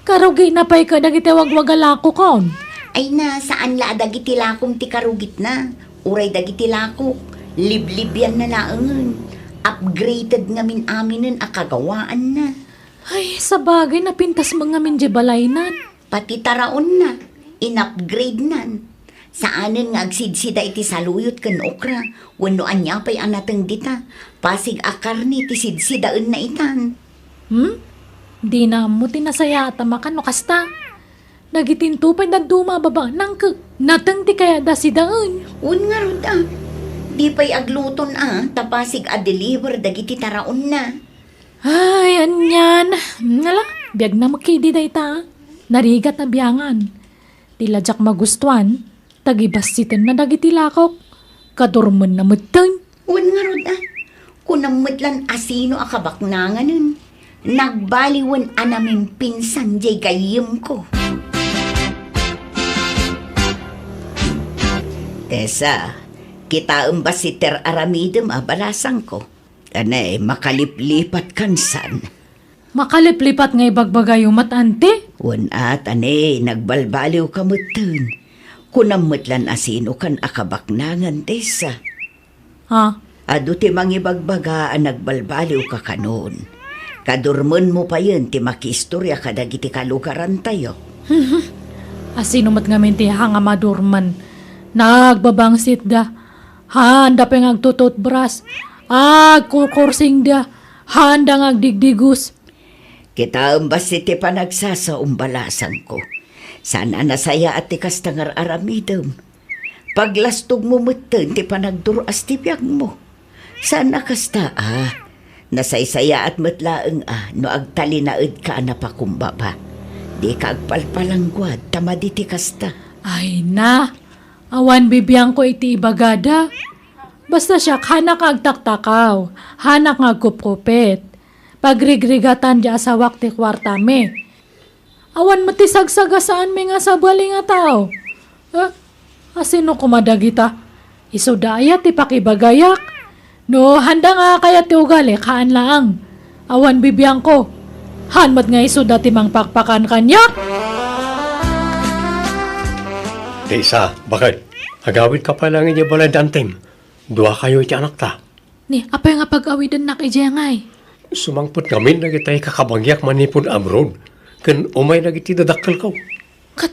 Karugina pay kadagiti wagwag a lakokon. Ay na, saan la a dagiti lakom ti karugitna. Uray dagiti lakok, liblibianna laengen. Upgraded ngamin aminen a kagawaanna. Ay, sabagay, napintas met ngamin diay balaynan. Pati taraonna, in-upgradenan. Saanen nga agsidsida iti saluyot ken okra, wenno ania pay a nateng dita, pasig a karne ti sidsidaenna itan. Hmm? Dina ammo ti nasayaat a makan no kasta. Dagitinto pay dadduma a babaenna ket nateng ti kayatda sidaen. Wen ngarud a, di pay agluton a, ta pasig a deliver dagiti taraonna. Ay, anian. Nala, biagna met ketdi dayta. Narigat a biangan. Di la diak magustuan, ta gibassitenna dagiti lakok. Kadurmenna metten. Wen ngarud a, kunam met lan a sino a kabaknanganen. Nagbaliwen a namimpinsan diay gayyemko. Tessa, kitaem bassit ti ar-aramidem a balasangko. Ania, makaliplipatkan san? Makaliplipat nga ibagbagayo met, ante? Wen a, ania, nagbalbaliwka metten. Kunam met lan a sinokan a kabaknangan, Tessa. Ha? Adu ti mangibagbaga a nagbalbaliwka kanon. Kadurmenmo payen ti makiistorya kadagiti kalugarantayo. A sino met ngamin ti haan nga madurmen? Nagbabangsitda. Haanda pay nga agtututbras. Agkurkursingda. Haanda nga agdigdigus. Kitaem bassit ti panagsasaom, balasangko. Saan a nasayaat ti kasta nga ar-aramidem. Paglastogmo metten ti panagdur-as ti biagmo. Saan a kasta a, nasaysayaat met laeng a no agtalinaedka a napakumbaba. Dika agpalpalangguad ta madi ti kasta. Ay na, awan bibiangko iti ibagada. Basta siak, haanak nga agtaktakaw, haanak nga agkupkupit. Pagrigrigatan ti asawak ti kuartami. Awan met ti sagsagasaanmi nga sabali nga tao. Eh, a sino koma dagita? Isuda aya ti pakibagayak? No, haanda nga kayat ti ugalik, haan laeng. Awan bibiangko. Haan met nga isuda ti mangpakpakan kaniak. Tessa, baket, agawidka pay laeng idiay balay da antim. Duakayo iti anakta. Ni, apay nga pag-awidennak idiay ngay? Sumangpet ngamin dagiti kakabagiak manipud abroad, ken umay dagiti dadakkelko. Ket,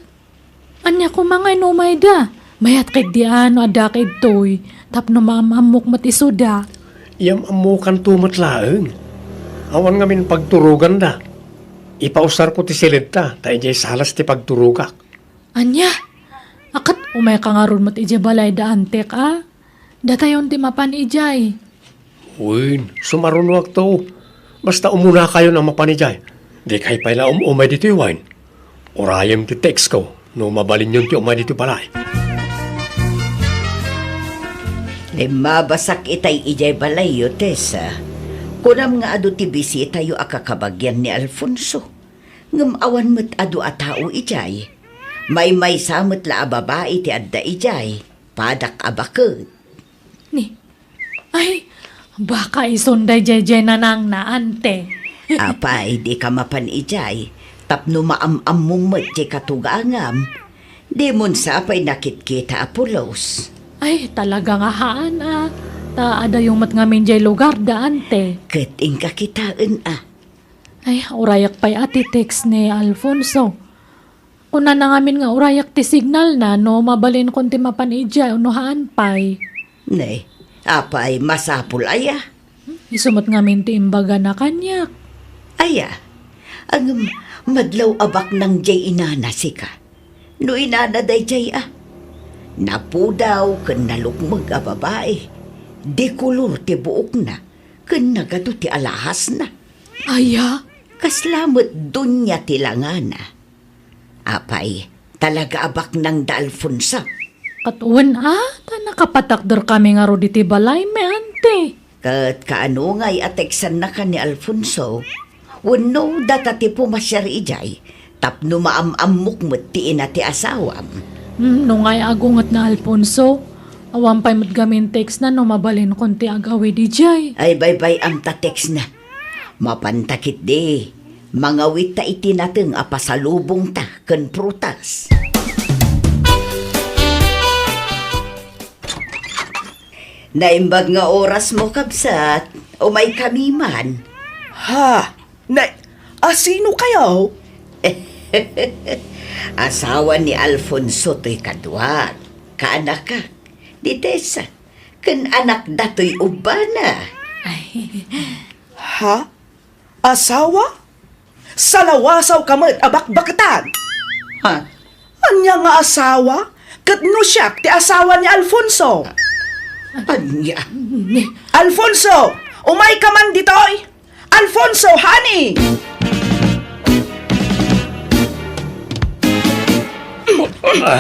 ania koma ngay no umayda? Mayat ketdi a no adda ketditoy, tapno maam-ammok met isuda. Yam-ammokanto met laeng. Awan ngamin pagturoganda. Ipausarko ti siledta, ta idiay salas ti pagturogak. Ania? A ket umayka ngarud met idiay balay da antek a? Datayon ti mapan idiay. Wen, sumarunoakto. Basta umunakayon a mapan idiay. Dikay pay la um-umay ditoy wen. Urayem ti textko no mabalinyon ti umay ditoy balay. Limmabasak itay idiay balayyo, Tessa. Kunam nga adu ti bisitayo a kakabagian ni Alfonso. Ngem awan met adu a tao idiay. Maymaysa met la a babai ti adda idiay. Padak a baket. Ni, ay, baka isun daydiay nanangna, ante. Apay, dika mapan idiay, tapno maam-ammom met diay katugangam. Dimon sa pay nakitkita a pulos. Ay, talaga nga haan a. Ta adayo met ngamin jay lugar da, ante. Ket inka kitaen a. Ay, urayak pay a ti text ni Alfonso. Kunana ngamin nga urayak ti signal na no mabalinkon ti mapan idiay no haan pay. Ne, apay, masapul aya? Isu met ngamin ti imbagana kaniak. Aya, ngem madlaw a baknang jay inana sika. No inana dayjay a, napudaw ken nalukmeg a babai, dekolor ti buokna, ken nagadu ti alahasna. Aya? Kasla met Doña ti langana. Apay, talaga a baknang da Alfonso? Ket wen a, ta nakapatakderkami ngarud iti balaymi, ante. Ket kaano ngay a teksanna ka ni Alfonso? Wenno data ti pumasiar idiay tapno maam-ammok met ti ina ti asawam? Hmm, no ngay agunget na Alfonso, awan pay met gamin text na no mabalinkon ti ag-awid idiay. Ay, baybay-am ta text na. Mapanta ketdi, mangawitta iti nateng a pasalubongta ken prutas. Naimbag nga orasmo, kabsat. Umaykami man. Ha? Na, asino kayo? Asawa ni Alfonso toy kaduak, kaanakak, ni Tessa, ken anakda toy ubbana. Ay. Ha? Asawa? Salawasawka met a bakbaketan. Ha? Ania nga asawa? Ket no siak ti asawa ni Alfonso? Ania? Alfonso, umayka man ditoy! Alfonso, honey!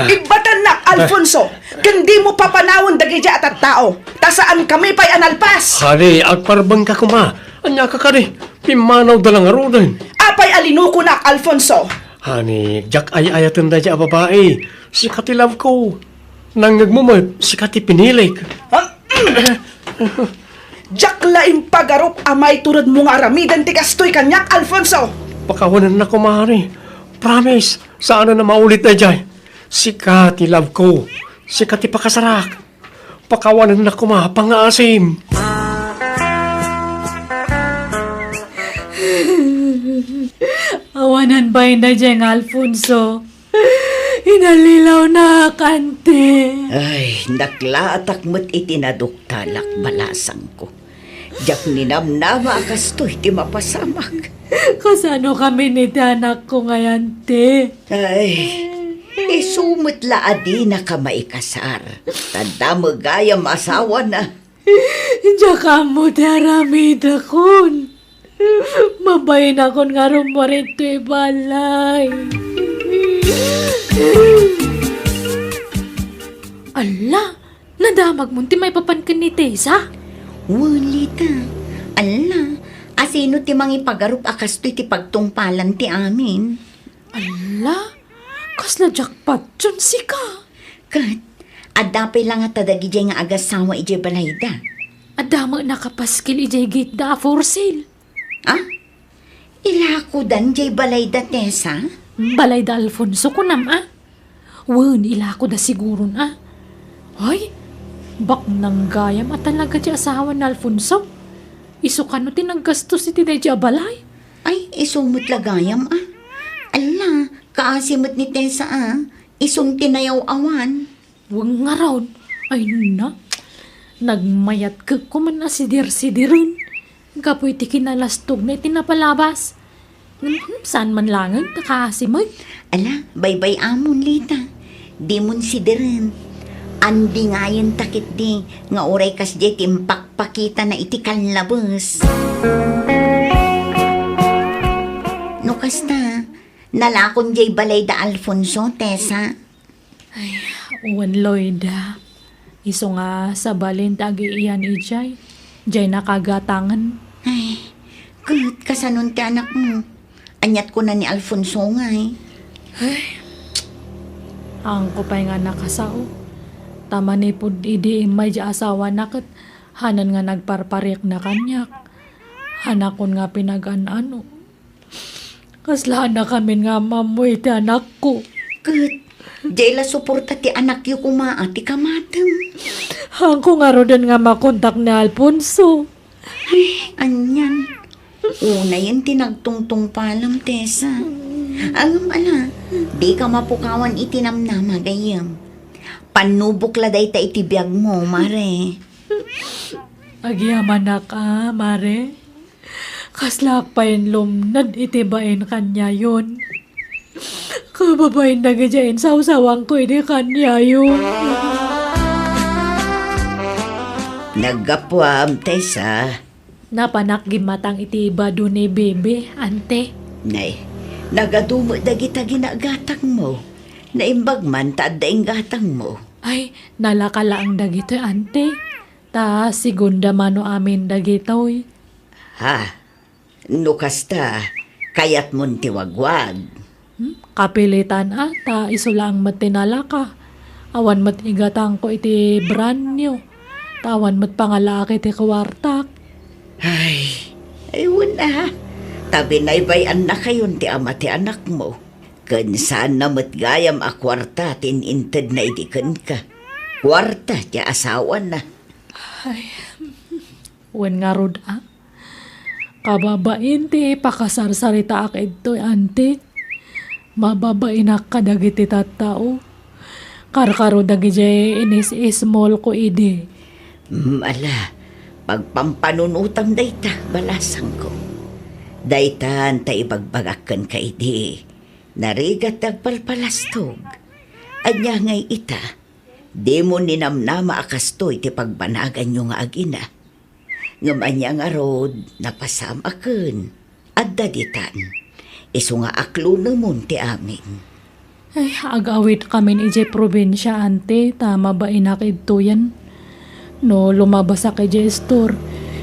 Ibbatannak, Alfonso, ken dimo papanawen dagidiay a tattao, ta saankami pay a nalpas. Honey, agparbengka koma. Ania ka kadi? Pimmanawda la ngaruden. Apay a linukonak, Alfonso? Honey, diak ay-ayaten daydiay a babai. Sika ti love ko. Nangngegmo met, sika ti pinilik. Ah, diak la impagarup a maituredmo nga aramiden ti kastoy kaniak, Alfonso. Pakawanennak koma, honey. Promise, saanen a maulit daydiay. Sika ti love ko. Sika ti pakasarak. Pakawanennak koma a pangngaasim. Awanan bain daydiay nga Alfonso. Inallilawnak, ante. Ay, naklaatak met iti naduktalak, balasangko. Diak ninamnama a kastoy ti mapasamak. Kasano kami ni ti anakko ngay, ante? Ay, isu met la a dinaka maikasar. Ta dame gayam asawana. Diak ammo ti aramidakon. Mabainakon nga rummuar iti balay. Alla, nadamagmon ti maipapan ken ni Tessa? Wen, Lita. Alla, asino ti mangipagarup a kastoy ti pagtungpalan ti amin? Alla, kasla jackpot yon sika. Ket, adda pay la ngata dagidiay nga agasawa idiay balayda? Adda met nakapaskil idiay gate da a for sale. Ah? Ilakodan diay balayda, Tessa? Balayda Alfonso, kunam, a? Wen, ilakoda siguron, a? Ay, baknang gayam a talaga ti asawa ni Alfonso. Isu kano ti naggastos iti daydiay a balay? Ay, isu met la gayam, a? Alla, kaasi met ni Tessa, a? Isun ti nayaw-awan. Wen ngarud, ay na. Nagmayat ket kuman a sidir-sidiren. Gapu iti kinalastogna iti napalabas. Ngem, hmm, saan man langen, ta kaasi met. Ala, baybay-amon, Lita. Dimon sidiren. Andingayen ta ketdi nga uray kasdiay ti impakpakitana iti kallabes. No kasta, nalakon diay balay da Alfonso, Tessa. Ay, wen, Loida. Isu nga sabalin ti agiian idiay, diay nakagatangen. Ay, ket kasanon ti anakmo? Aniat kuna ni Alfonso ngay? Ay, haanko pay nga nakasao. Ta manipud idi immay diay asawana ket hanan nga nagparpariekna kaniak. Hanakon nga pinagan-ano. Kasla haankamin nga ammo iti anakko. Ket, Diay la suporta ti anakyo koma a ti kamatem. Haanko ngaruden nga makontak ni Alfonso. Ay, anian. Unayen ti nagtungtungpalam, Tessa. Ngem ala, dika mapukawan iti namnama gayyem. Pannubok la dayta iti biagmo, Mare. Agyamanak a, Mare. Kaslaak pay lumned iti bain kaniayon. Kababain dagidiay insawsawangko idi kaniayo. Naggapuam, Tessa. Napanak gimmatang iti bado ni Bebe, ante. Nay, nagadu met dagita ginagatangmo. Naimbag man ta adda inggatangmo. Ay, nalaka laeng dagitoy, ante. Ta segunda mano amin dagitoy. Ha? No kasta, kayatmon ti wagwag? Hmm? Kapilitan a, ta isu laeng met ti nalaka. Awan met igatangko iti brand new. Ta awan met pangalaak iti kuartak. Ay, ay, wen a. Ta binaybay-annakayon ti ama ti anakmo. Ken saanna met gayam a kuarta ti in-intedna idi kenka. Kuarta ti asawana. Ay, wen ngarud a. Kababain ti pakasarsaritaak idtoy, ante. Mababainak kadagiti tattao. Karkaro dagidiay inis-ismolko idi. Mm, ala, pagpampanunotam dayta, balasangko. Daytan ta ibagbagak kenka idi. Narigat ti agpalpalastog. Ania ngay ita? Dimo ninamnama a kastoy ti pagbanaganyo nga agina. Ngem ania ngarud, napasamaken. Adda ditan. Isu nga aklonemon ti amin. Ay, agawidkamin idiay probinsia, ante, ta mabainak idtoyen. No lumabasak idiay store,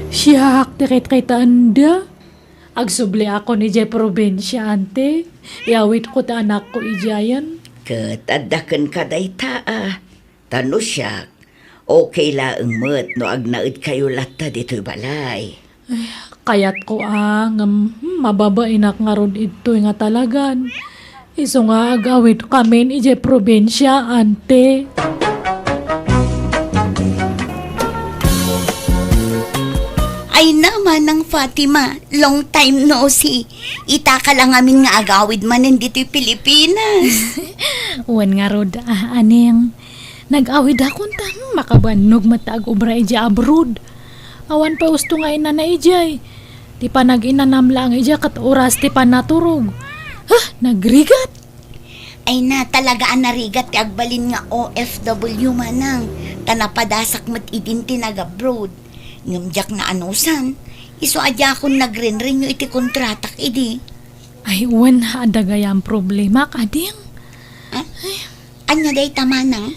siak ti kitkitaenda. Agsubliakon idiay probinsia, ante. Iawidko ti anakko idiayen. Ket adda kenka dayta a. Ta no siak, okay laeng met no agnaedkayo latta ditoy balay. Ay, kayatko a, ngem, hmm, mababainak ngarud idtoy nga talagan. Isu nga agawidkamin idiay probinsia, ante. Ay na, Manang Fatima, long time no see. Itaka la ngamin nga agawid manen ditoy Pilipinas. Wen ngarud a, aning. Nag-awidakon ta, hmm, makabannog met ta agubra idiay abroad. Awan pay usto nga inana idiay. Ti panag-inanam laeng idiay ket oras ti panaturog. Huh, nagrigat! Ay na, talaga a narigat ti agbalin nga O F W, manang, ta napadasak met idin ti nag-abroad. Ngem diak naanusan, isu a diakon nagrenrenew iti kontratak idi. Ay, wen, adda gayam problemak, ading. Ah? Ania dayta, manang?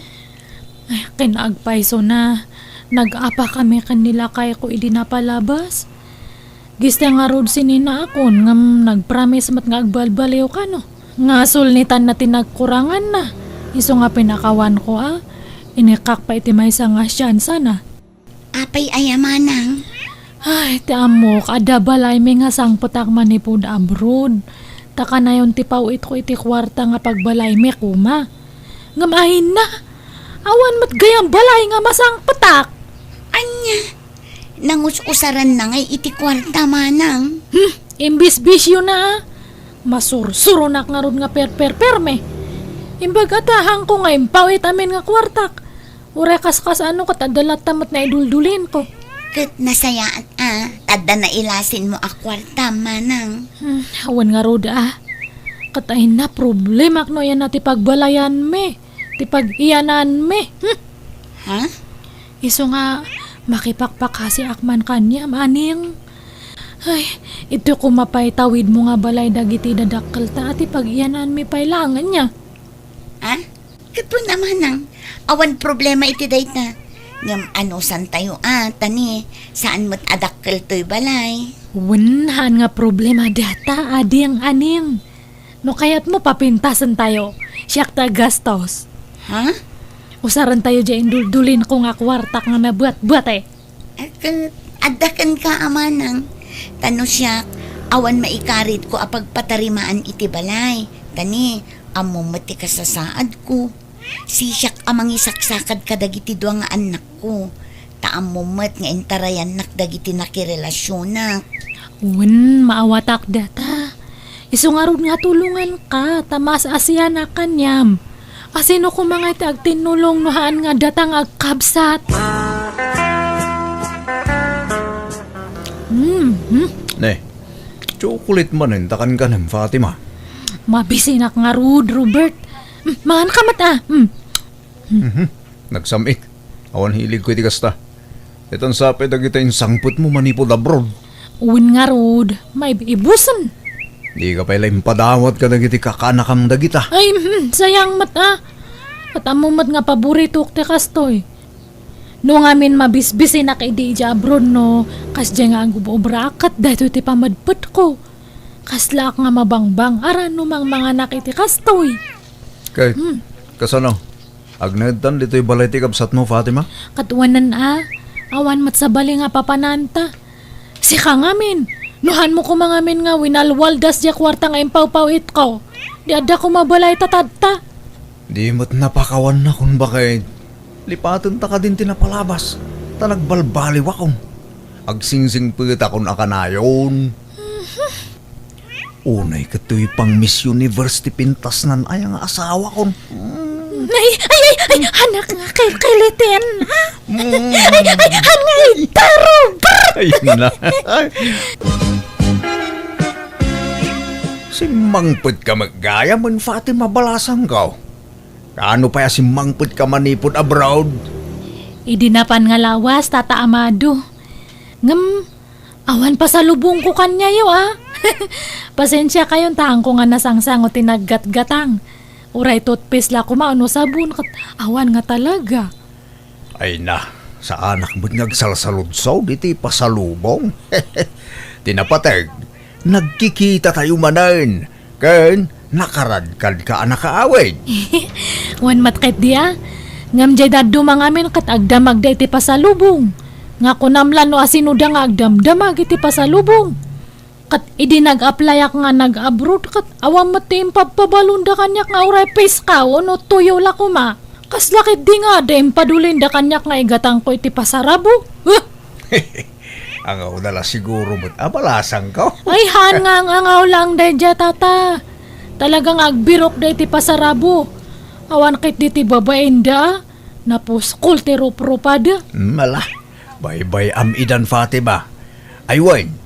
Ay, ken agpaysona, nag-apakami ken ni lakayko idi napalabas. Giste ngarud sininaakon ngem nagpromise met nga agbalbaliw kano. Nga sulnitanna ti nagkuranganna. Isu nga pinakawanko a, inikkak pay iti maysa nga siansana. Apay aya, manang? Ay, ti ammok, adda balaymi nga sangpetak manipud abroad. Ta kanayon ti paw-itko iti kuarta nga pagbalaymi koma. Ngem ayna, awan met gayam balay nga masangpetak. Ania? Nangus-usaranna ngay iti kuarta, manang? Hmm, imbisbisiona a. Masursuronak ngarud nga perperperme. Imbag a ta haanko nga impaw-it amin nga kuartak. Uray kaskas-ano ket adda latta met naiduldulinko. Ket nasayaat a, ta adda nailasinmo a kuarta, manang. Hmm, awan ngarud a. Ket ayna problemak no ayanna ti pagbalayanmi, ti pag-iyananmi. Hmm. Ha? Isu nga makipakpakasiak man kaniam, aning. Ay, iti koma pay tawidmo nga balay dagiti dadakkelta a ti pag-iyananmi pay laeng ania. Ha? Ket wen a manang, awan problema iti dayta. Ngem anusantayo a, ta ni, saan met a dakkel toy balay. Wen, haan nga problema dayta, ading aning. No kayatmo, papintasentayo. Siak ti aggastos. Ha? Usarentayo diay induldulinko nga kuartak nga nabuatbuat, eh. Ket adda kenka a manang, ta no siak, awan maikaritko a pagpatarimaan iti balay. Ta ni, Ammom met ti kasasaadko. Sisiak a mangisaksakad kadagiti dua nga annakko. Ta ammom met nga intarayannak dagiti nakirelasionak. Wen, maawatak data. Isu ngarud nga tulonganka, ta maas-asianak kaniam. Asino koma nga iti agtinnulong no haan nga data nga agkabsat? Hmm, hmm. Ne, chocolate manen ta kankanem, Fatima. Mabisinak ngarud, Robert. Hmm, mangan ka met, ah. Hmm. Mhm. Nagsam-it. Awan hiligko iti kasta. Ditan sa pay dagita insangpetmo manipud abroad. Wen ngarud, maibibusen. Dika pay la impadawat kadagiti kakanakam dagita. Ay, hmm, sayang met, ah. Ket ammom met nga paboritok ti kastoy. No ngamin mabisbisinak idi idiay abroad no, kasdiay nga agub-obraak ket daytoy ti pamadpetko. Kaslaak nga mabangbang, aran no mangmanganak iti kastoy. Ket, Hmm. kasano? Agnaedtan ditoy balay ti kabsatmo, Fatima? Ket wen a, awan met sabali nga papananta. Sika ngamin, no hanmo koma ngamin nga winalwaldas diay kuarta nga impawpaw-itko, di adda koma balay ta tadta. Di met napakawanna kun baket. Lipatenta kadin ti napalabas, ta nagbalbaliwakon. Agsingsingpetakon a kanayon. Unay ket toy pang Miss Universe ti pintasnan aya nga asawakon. Ay, ay, ay, ay, anak nga kilkiliten, ha? Mm. Ay, ay, anak nga itaro, brr! Ay, na. Simmangpetka met gayam, Fatima, balasangko. Kaano pay a simmangpetka manipud abroad? Idi napan nga lawas, Tata Amado. Ngem, awan pasalubongko kaniayo, a. Pasensiakayon ta haanko nga nasangsango ti naggatgatang. Uray toothpaste la koma wenno sabon, ket awan nga talaga. Ay na, saanak met nga agsalsaludsod iti pasalubong. Ti napateg, nagkikitatayo manen, ken nakaradkadka a nakaawid. Wen met ketdi a. Ngem diay dadduma ngamin ket agdamagda iti pasalubong. Nga kunam la no asinoda nga agdamdamag iti pasalubong. Ket idi nag-applyak nga nag-abroad, ket awan met ti impabpabalonda kaniak nga uray piskaw wenno tuyo la koma. Kasla ketdi nga adda impadulinda kaniak nga igatangko iti pasarabo. Huh! Angawda la siguro met a balasangko. Ay, haan nga ang-angaw lang daydiay, Tata. Talaga nga agbirokda iti pasarabo. Awan ketdi ti babainda, a. Napuskol ti ruprupada. Mala, baybay-am idan, Fatima. Ay wen,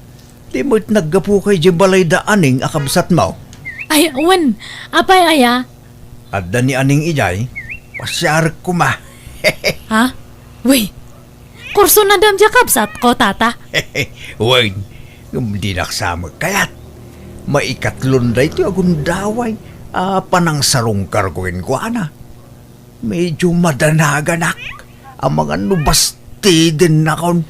di met naggapuka idiay balayda Aning a kabsatmo? Ay, wen, apay aya? Adda ni Aning idiay, pasiarek koma. Ha? Wen, kursunadam diay kabsatko, Tata? Wen, ngem dinak sa met kayat. Maikatlon daytoy a gundaway a panangsarungkarko kenkuana. Medyo madanaganak. Amangan no bastidennakon.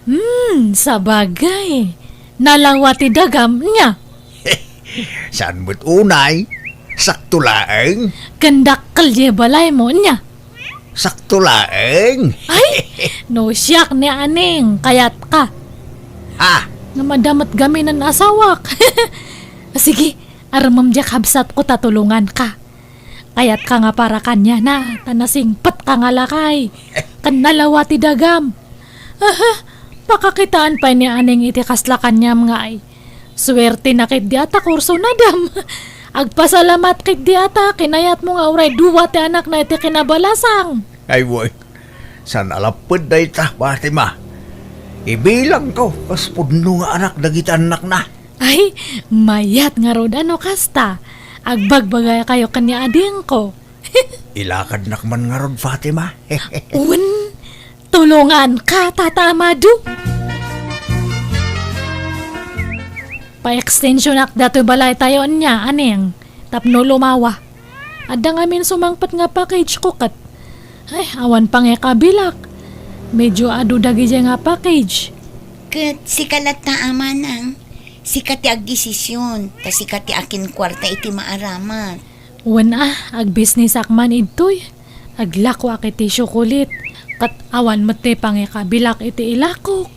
Hmm, sabagay. Nalawa ti dagam nia. Saan met unay? Sakto laeng? Ken dakkel diay balaymo nia. Sakto laeng? Ay, no siak ni Aning, kayatka. Ha? Nga madamot gamin an asawak. Sige, armem diay kabsatko ta tulonganka. Kayatka nga para kaniana, ta nasingpetka nga lakay. Ken nalawa ti dagam. Aha, pakakitaan pay ni Aning iti kasla kaniam nga ay. Suertena ketdi a ta kursunadam. Agpasalamat ketdi a ta kinayatmo nga uray dua ti anakna iti kinabalasang. Ay, wen. Saan a lapped dayta, Fatima. Ibilangko kas pudno nga anak dagiti annakna. Ay, mayat ngarud a no kasta. Agbagbagakayo ken ni Adingko. Ilakadnak man ngarud, Fatima. Wen, tulonganka, Tata Amado. Paekstensionak datoy balaytayo nia, Aning, tapno lumawa. Adda ngamin sumangpet nga package ko ket, ay, awan pangikabilak. Medyo adu dagidiay nga package. Ket sika latta, Amanang, sika ti agdesision, ta sika ti akinkuarta iti maaramat. Wen a, agbisnisak man idtoy. Aglakoak iti tsiokolit, ket awan met ti pangikabilak iti ilakok.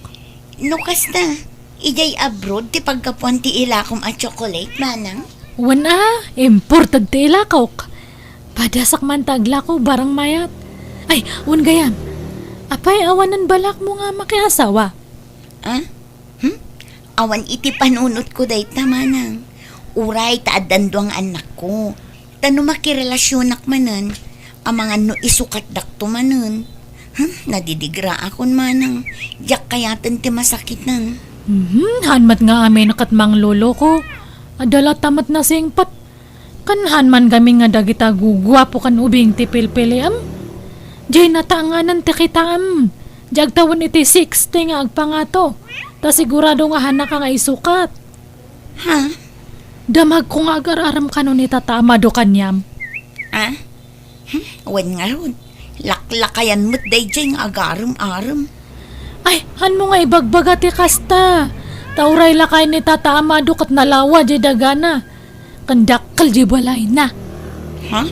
No kasta, idiay abroad ti paggapuan ti ilakom a tsiokolit, Manang? Wen a, imported ti ilakok. Padasak man ta aglako barang mayat. Ay, wen gayam. Apay, awanen balakmo nga makiasawa? Ah? Hmm? Awan iti panunotko dayta, manang. Uray ta addan dua nga annakko. Ta no makirelasionak manen, amangan no isukatdakto manen. Hmm? Nadidigraakon, manang. Diak kayaten ti masakiten. Mhm, han met nga amin ket mangloloko. Adda latta met nasingpet. Ken han man gamin nga dagita guguapo ken ubing ti pilpiliam. Diay natanganan ti kitaem. Diay agtawen iti sixty nga agpangato. Ta sigurado nga hanaka nga isukat. Ha? Damagko nga agar-arem kano ni Tata Amado kaniam. Ah? Hmm? Wen ngarud, laklakayan met daydiay nga agarem-arem. Ay, hanmo nga ibagbaga ti kasta. Ta uray lakay ni Tata Amado ket nalawa diay dagana. Ken dakkel diay balayna. Ha?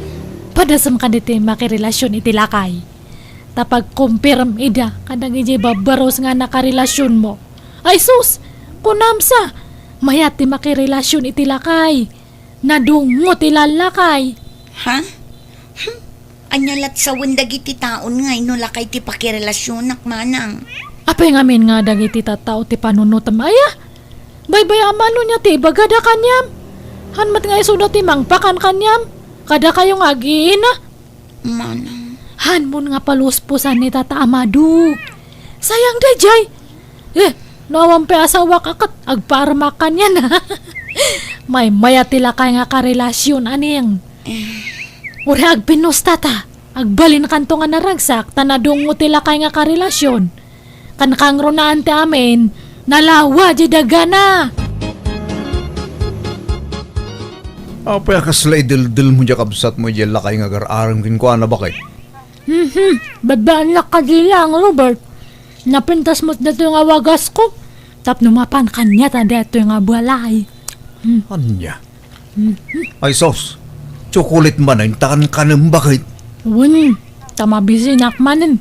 Padasem kadagiti makirelasion iti lakay. Ta pagkumpirem ida kadagiti babbarus nga nakarelasionmo. Ay sus! Kunam sa, mayat ti makirelasion iti lakay. Nadungngo ti lallakay. Ha? Hmm? Ania lat sawen dagiti taon ngay no lakay ti pakirelasionak, manang? Apay ngamin nga dagiti tattao ti panunotem aya? Baybay-am no ania ti ibagada kaniam? Han met nga isuda ti mangpakan kaniam? Kadakayo nga ag-iina? Manang. Hanmon nga paluspusan ni Tata Amado. Sayang daydiay. Eh, no awan pay asawak a ket agpaarmak kaniana. Maymaya ti lakay nga karelasion, aning. Eh. Uray agpinusta ta. Agbalinkanto nga naragsak ta nadungngo ti lakay nga karelasion. Ken kangrunaan ti amin, nalawa diay dagana. Apay a kasla idildilmo diay kabsatmo diay lakay nga agar-arem kenkuana, baket? Mhm, babbaannak kadi laeng, Robert. Napintas met datoy nga wagasko tapno mapan kaniata daytoy nga balay. Hmm. Ania? Mhm. Ay sus, tsukulit manen ta kankanem, baket? Wen, ta mabisinak manen.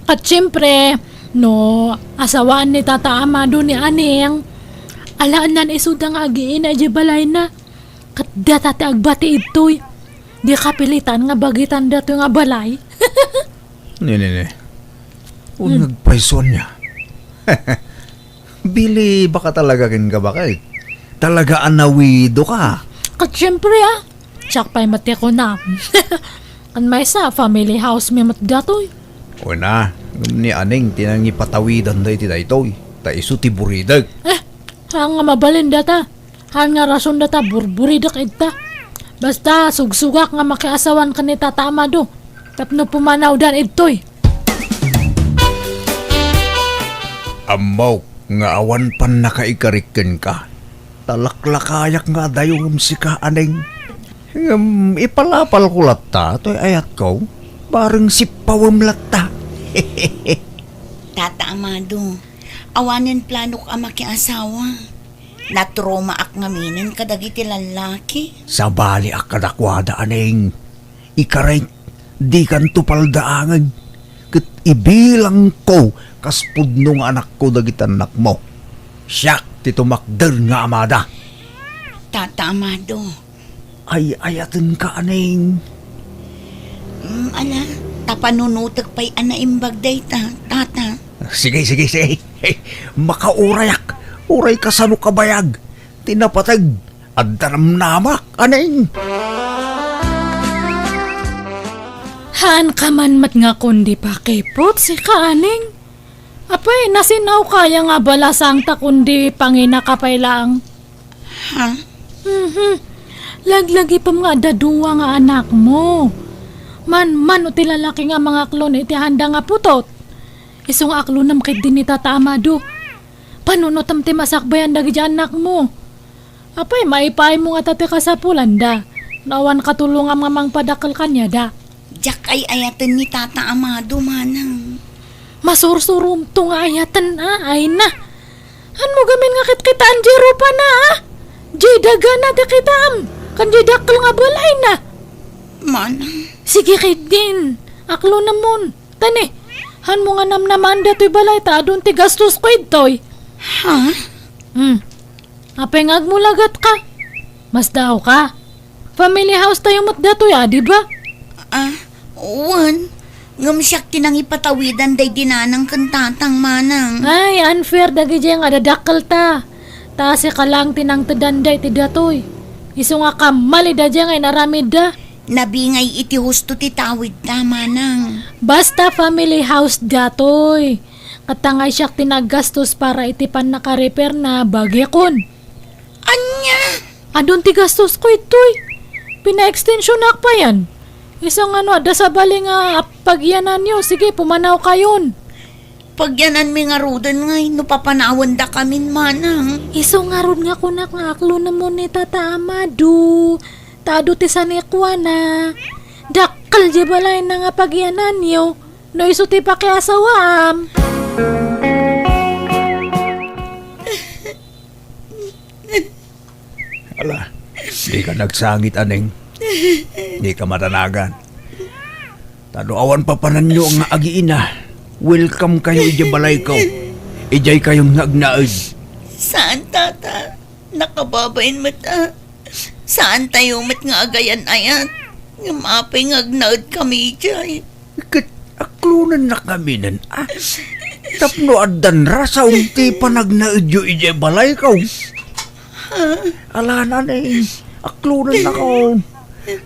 Ket siempre, no asawaan ni Tata Amado ni Aning, alaennan isuda nga agiina idiay balayna. Ket data ti agbati idtoy. Di kapilitan nga bagitan datoy nga balay. Ni, ni, ni. Hmm. Uneg pay suanya. Bili, baka talaga kenka, baket. Talaga a nawido ka. Ket siempre, ah. Siak pay met ti kunam. Kan maysa, family house mi met datoy. Una, ngem ni Aning ti nangipatawidan daytoy. Ta isu ti buridek. Eh, haan nga mabalin data. Haan nga rason data, burburidek ita. Basta, sugsugak nga makiasawan ken ni Tata Amado. Tapno pumanawdan idtoy. Ammok nga awan pannakaikarik kenka. Ta laklakayak nga adayo ngem sika, Aning. Ngem ipalapalko latta toy ayatko, bareng sippawem latta. Tata Amado, awanen planok a makiasawa. Natromaak ngaminen kadagiti lallaki. Sabaliak kadakuada, Aning. Ikarik, dikanto paldaangen, ket ibilangko kas pudno nga anakko dagiti annakmo. Siak ti tumakder nga amada. Tata Amado. Ay-ayatenka, Aning. Mm, ala, ta panunotek pay a naimbag dayta, Tata. Sige, sige, sige. Makaurayak. Uray kasano kabayag ti napateg. Adda namnamak, Aning. Haanka man met nga kundi pakiput, sika, Aning. Apay, nasin-awka aya nga balasang ta kundi panginaka pay laeng? Ha? Mhm. Laglagipem nga adda dua nga anakmo. Manmano ti lalaki nga mangaklon iti handa nga putot. Isu nga aklonem ketdi ni Tata Amado. Panunotem ti masakbayan dagiti annakmo. Apay, maipaaymo ngata ti kasapulanda no awan katulongam nga mangpadakkel kaniada? Diak ay-ayaten ni Tata Amado, manang. Masursuromto nga ayaten, a, ayna. Hanmo gamin nga kitkitaan diay rupana, a? Diay dagana ti kitaem, ken diay dakkel nga balayna. Manang. Sige ketdin, aklonemon. Tani, hanmo nga namnamaen datoy balay ta adun ti gastosko idtoy. Ha? Hmm. Apay nga agmulagat ka? Masdaawka? Family house tayo met datoy a, di ba? Ah, wen. Ngem siak ti nangipatawidan daydi nanang ken tatang, manang. Ay, unfair dagidiay nga adadakkelta. Ta sika laeng ti nangtedan daydi datoy. Isu nga kammalida diay nga inaramidda. Nabingay iti husto ti tawidta, manang. Basta family house datoy. Ket ta nga siak ti naggastos para iti pannakarepairna, bagikon. Ania? Adun ti gastosko itoy. Pinaekstensionak payen. Isu nga no adda sabali nga pagyananyo, sige, pumanawkayon. Pagyananmi ngaruden ngay no papanawendakamin, manang. Isu ngarud nga kunak nga aklonemon ni Tata Amado. Ta adu ti sanikuana. Dakkel diay balayna nga pagyananyo no isu ti pakiasawaam. Ala, dika nagsangit, Aneng. Dika madanagan. Ta no awan papananyo nga agiina, welcome kayo idiay balayko. Idiay kayon nga agnaed. Saan, Tata? Nakababain met a. Saan tayo met nga agayan-ayat? Ngem apay nga agnaedkami idiay? Ket aklonennakami nen a. Tapno addan rason ti panagnaedyo idiay balayko. Ala, Aneng, aklonennakon.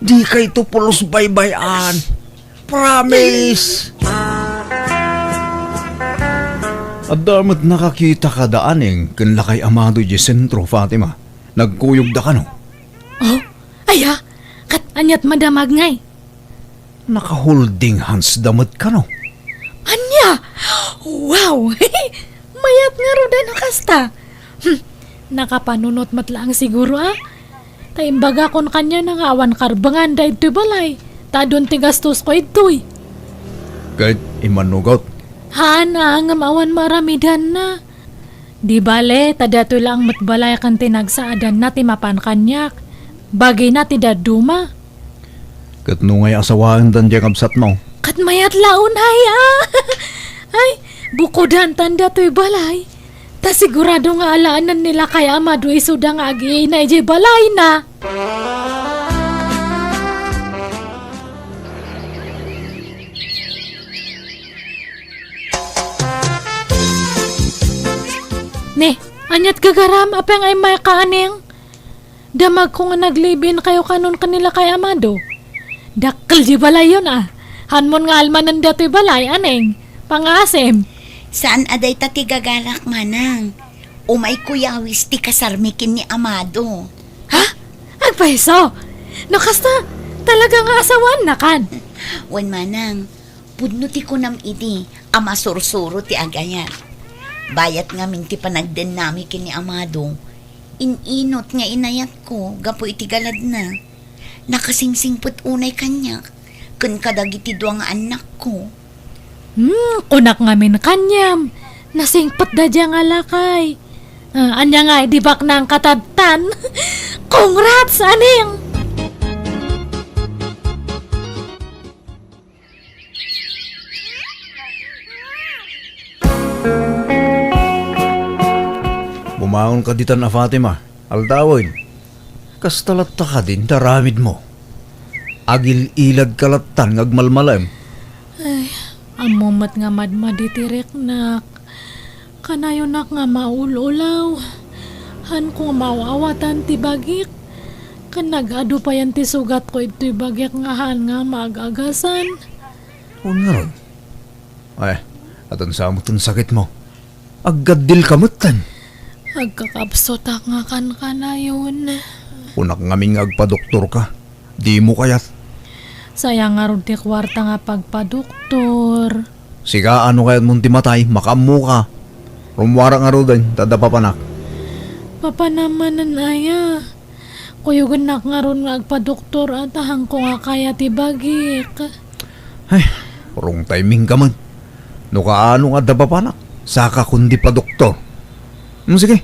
Dikayto pulos baybay-an. Promise! Adda met nakakita kada Aneng ken Lakay Amado idiay sentro, Fatima. Nagkuyogda kano? Oh, aya? Ket aniat madamag ngay? Naka-holding hands da met kano? Ania? Wow! Mayat ngarud a no kasta. Hmm, nakapanunot met laeng siguro a. Ta imbagakon kaniana nga awan karbengan daytoy balay. Ta adun ti gastosko idtoy. Ket immanugot? Haan a, ngem awan maaramidanna. Di bale, ta daytoy laeng met balay ken ti nagsaadanna ti mapan kaniak. Bagina ti dadduma. Ket no ngay asawaendan diay kabsatmo? Ket mayat la unay a. Ay, bukodantan daytoy balay. Ta sigurado nga alaenen ni Lakay Amado isuda nga agiina idiay balayna. Ne, aniat gagaram, apay nga immayka, Aneng? Damagko nga nag-live-in kayo kanon ken ni Lakay Amado. Dakkel diay balayyon a. Haanmon nga almanen daytoy balay, Aneng. Pangaasim. Saan a dayta ti gagarak, manang. Umayko yawis ti kasarmi ken ni Amado. Ha? Agpayso? No kasta, talaga nga asawaannakan? Wen, manang. Pudno ti kunam idi a masursuro ti agayat. Bayat ngamin ti panagdennami ken ni Amado, in-inot nga inayatko gapu iti galadna. Nakasingsingpet unay kaniak ken kadagiti dua nga annakko. Hmm, kunak ngamin kaniam, nasingpetda dia nga lakay. Ah, ania nga idi baknang katadtan? Congrats, Aneng! Bumaonka ditan a Fatima, aldawen. Kasta latta kadin ti aramidmo. Agil-iladka lattan nga agmalmalem. Ay, ammo met nga madmadi ti riknak. Kanayonak nga maul-ulaw. Haanko nga maaw-awatan ti bagik. Ken nag-adu payen ti sugatko idtoy bagik nga haan nga maag-agasan. Wen ngarud. Ay, adun sa met ti sakitmo. Aggaddilka metten. Agkakabsutak nga kankanayon. Kunak ngamin nga agpadoktorka. Dimo kayat? Sayang ngarud ti kuarta nga pagpadoktor. Sika, no kayatmon ti matay, makaammoka. Rummuarak ngaruden, ta adda papanak. Papanam manen aya? Kuyogennak ngarud nga agpadoktor a ta haanko nga kaya ti bagik. Ay, wrong timingka met. No kaano nga adda papanak, saka kundi padoktor. Hmm, sige.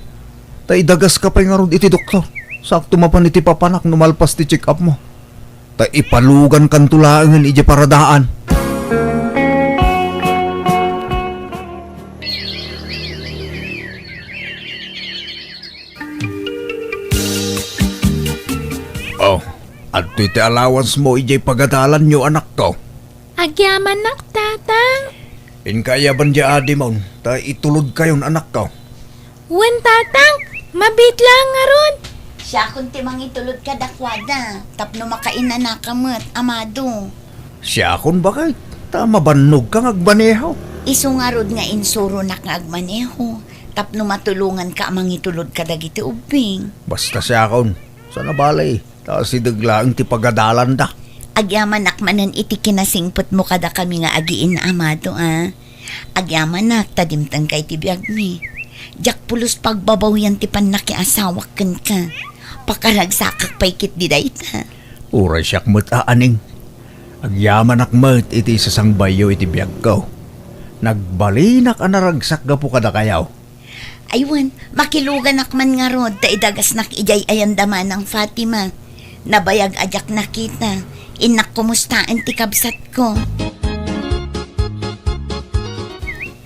Ta idagaska pay ngarud iti doktor. Sakto mapan iti papanak no malpas ti check-upmo. Ta ipalugankanto laengen idiay paradaan. Toy ti allowance mo idiay pagadalanyo, anakko. Agyamanak, Tatang. Inka ayaban diay adimon, ta itulodkayon, anakko. Wen, Tatang, mabiit laeng ngarud. Siakon ti mangitulod kadakuada, tapno makainanaka met, Amado. Siakon, baket, ta mabannogka nga agmaneho. Isu ngarud nga insuronak nga agmaneho, tapno matulonganka a mangitulod kadagiti ubbing. Basta siakon, saan a bale, ta asideg laeng ti pagadalanda. Agyamanak manen iti kinasingpetmo kadakami nga agiinna, Amado, a. Agyamanak ta dimtengka iti biagmi. Diak pulos pagbabawian ti pannakiasawak kenka. Pakaragsakak pay ketdi dayta. Uray siak met a, Aning. Agyamanak met iti sasangbayyo iti biagko. Nagbalinak a naragsak gapu kadakayo. Ay wen, makiluganak man ngarud ta idagasnak idiay ayanda Manang Fatima. Nabayag a diak nakita. Innak kumustaen ti kabsatko.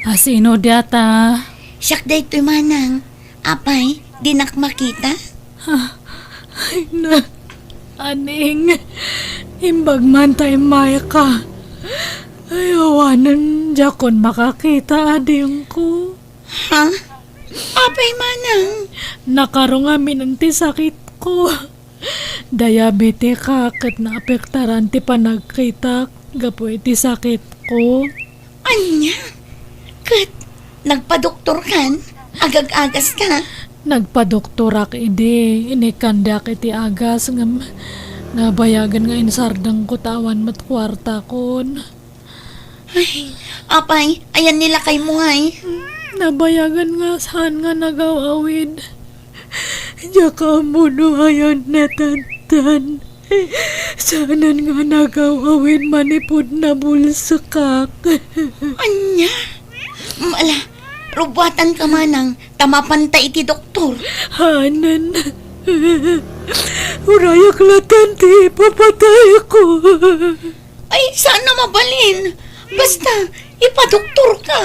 A, sino diata? Siak daytoy, Manang. Apay, dinak makita? Ah, ay na, Aning, imbag man ta immayka. Ay, awanen, diakon makakita, adingko. Ha? Apay, Manang? Nakarungamin ti sakitko. Diabetika ket naapektaran ti panagkitak gapu iti sakitko. Ania? Ket nagpadoktorkan? Agag-agaska? Nagpadoktorak idi, inikkandiak iti agas ngem nabayagen nga insardengko ta awan met kuartakon. Ay, apay, ayan ni lakaymo ngay? Nabayagen nga saan nga nagaw-awid. Diak ammo no ayan natantan. Saanen nga nagaw-awid manipud nabulsekak. Ania? Mm, ala, rubuatanka manang, ta mapanta iti doktor. Hanen. Urayak latan ti ipapatayko. Ay, saan a mabalin. Basta, ipadoktorka.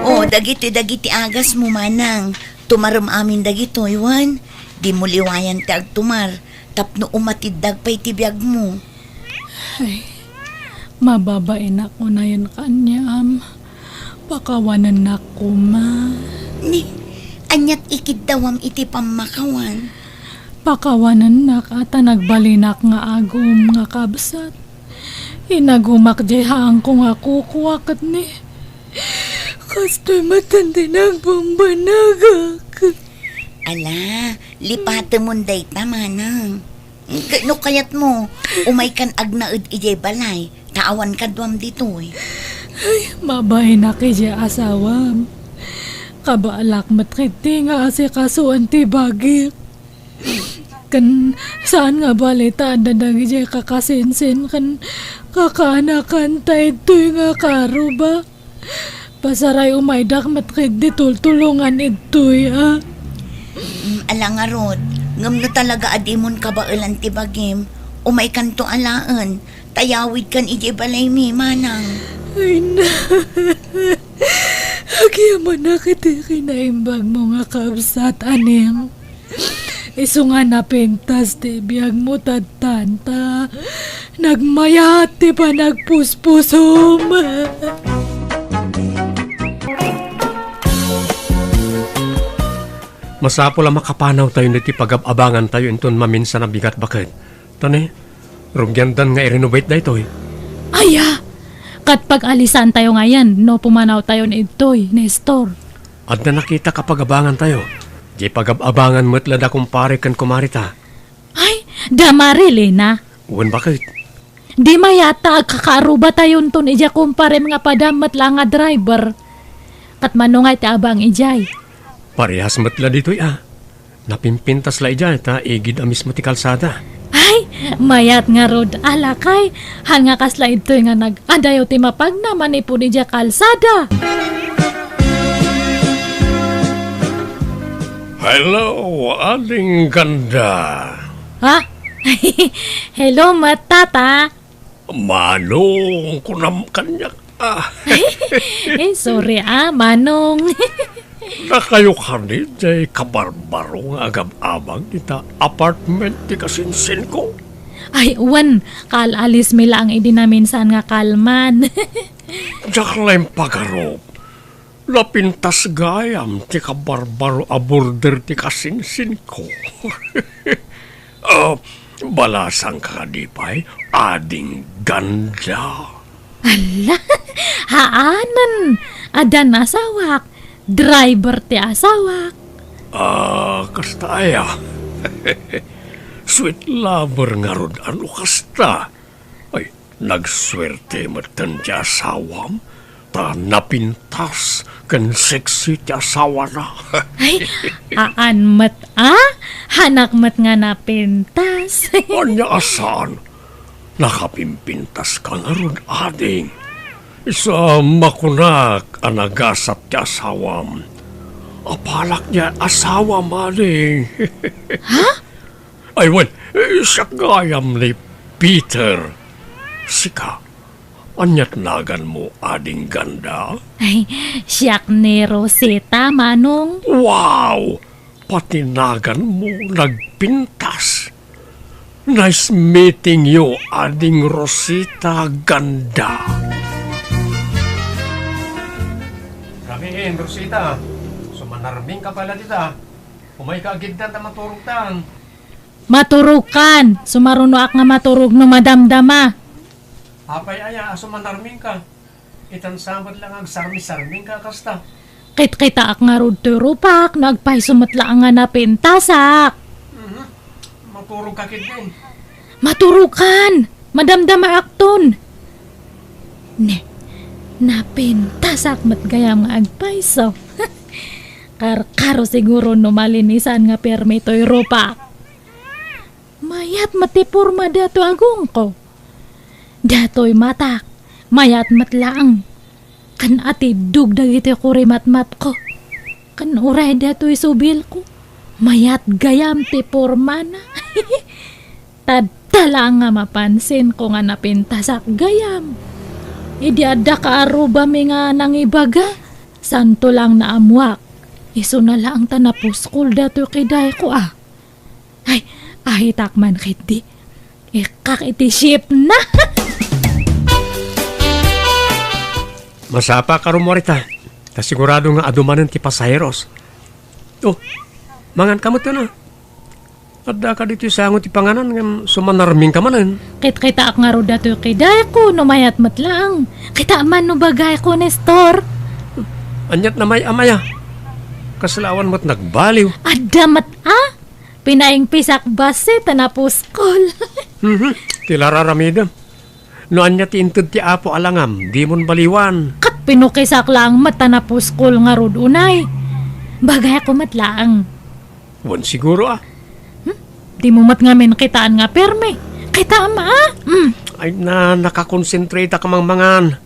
O, dagiti, dagiti agasmo, manang. Tumarem amin dagitoy, wen. Dimo liwayan ti agtumar, tapno umatiddag pay ti biagmo. Ay, mababainak unayen kaniam. Pakawanennak koma. Ni, aniat ikiddawam iti pammakawan? Pakawanennak a ta nagbalinak nga agum nga kabsat. Inagumak diay haangko nga kukua ket ni, kastoy met ti nagbambanagak. Ala, lipatemon dayta, manang. Ket no kayatmo, umaykan agnaed idiay balay, ta awan kaduam ditoy. Ay, mabainak idiay asawam. Kabaalak met ketdi nga asikasuen ti bagik. Ken saan nga bali ta adda dagidiay kakasinsin ken kakaanakan ta idtoy nga karuba. Pasaray umaydak met ketdi tultulongan idtoy, a. Mm, ala ngarud, ngem no talaga a dimon kabaelan ti bagim, umaykanto alaen, ta yawidkan idiay balaymi, manang. Ay na. Agyamanak iti kinaimbagmo nga kabsat, Aning. Isu nga napintas ti biagmo tattanta, nagmayat ti panagpuspusom. Masapul a makapanawtayon iti pagab-abangantayo inton maminsan a bigat, baket. Ta ne, rugiandan nga i-renovate daytoy. Aya! Ket pag-alisantayo ngayen no pumanawtayon idtoy, Nestor. Adda nakitak a pag-abangantayo. Diay pagab-abangan met la da kumpare ken kumarita. Ay, da Marilena. Wen, baket? Di mayat ta agkakaarrubatayonton idiay kumparem nga padam met la nga driver. Ket mano nga iti abang idiay? Parehas met la ditoy, a. Napimpintas la idiay ta igid a mismo ti kalsada. Ay, mayat ngarud a lakay. Haan nga kasla idtoy nga nag-adayo ti mapagna manipud idiay kalsada. Hello, Aling Ganda. Ha? Hello, met, Tata. Manong, kunam kaniak, a. Eh, sorry, a, Manong. Dakayo kadi diay kabarbaro nga agab-abag dita apartment ti kasinsinko? Ay, wen, kaal-alismi laeng idi naminsan nga kalman. Diak la impagarup. Napintas gayam ti kabarbaro a border ti kasinsinko. Ah, balasangka kadi pay, Ading Ganda? Ala, haanen. Addan asawak. Driver ti asawak. Ah, kasta aya. Sweet lover ngarud a no kasta. Ay, nagsuerte metten ti asawam, ta napintas ken sexy ti asawana. Ay, aan met a? Hanak met nga napintas. Ania a saan? Nakapimpintaska ngarud, ading. Isu a makunak a nagasat ti asawam. Apalak diay asawam, ading. Ha? Ay, wen, eh, siak gayam ni Peter. Sika, aniat naganmo, Ading Ganda? Ay, siak ni Rosita, Manong. Wow! Pati naganmo nagpintas. Nice meeting you, Ading Rosita Ganda. Ramin, Rosita. Sumanarmingka pala dita. Umayka agiddan ta maturogtan. Maturogkan! Sumarunoak nga maturog no madamdama. Apay aya a sumanarmingka? Itan sa met la nga agsarmi-sarmingka a kasta. Kitkitaak ngarud toy rupak no agpayso met laeng nga napintasak. Mhm. Maturogka ketdin. Maturogkan! Madamdamaakton. Ne, napintasak met gayam nga agpayso. Karkaro siguro no malinisan nga permi toy rupak. Mayat met ti porma datoy agongko. Datoy matak, mayat met laeng. Ken atiddog dagiti kurimatmatko. Ken uray datoy subilko, mayat gayam ti pormana. Tadta laeng nga mapansinko nga napintasak gayam. Idi adda kaarrubami nga nangibaga, santo laeng naammoak. Isuna laeng ta napuskol datoy kidayko a. Ay, ahitak man ketdi. Ikkak iti ship na. Masapaka rummuar ita, ta sigurado nga adu manen ti pasaheros. Oh, manganka met, no? Adda kaditoy sango ti panganan ngem sumanarmingka manen. Kitkitaak ngarud datoy kidayko no mayat met laeng. Kita man no bagayko, Nestor. Aniat a may-am aya? Kasla awan met nagbaliw. Adda met a? Pinaingpisak bassit ta napuskol. Mhm, ti la ar-aramidem. No ania ti inted ti Apo a langam, dimon baliwan. Ket pinukisak laeng met ta napuskol ngarud unay. Bagayko met laeng. Wen siguro a. Hmm? Dimo met ngamin kitaan nga permi. Kitaem a? Hmm. Ay na, nakakonsentrate a ka mangmangan.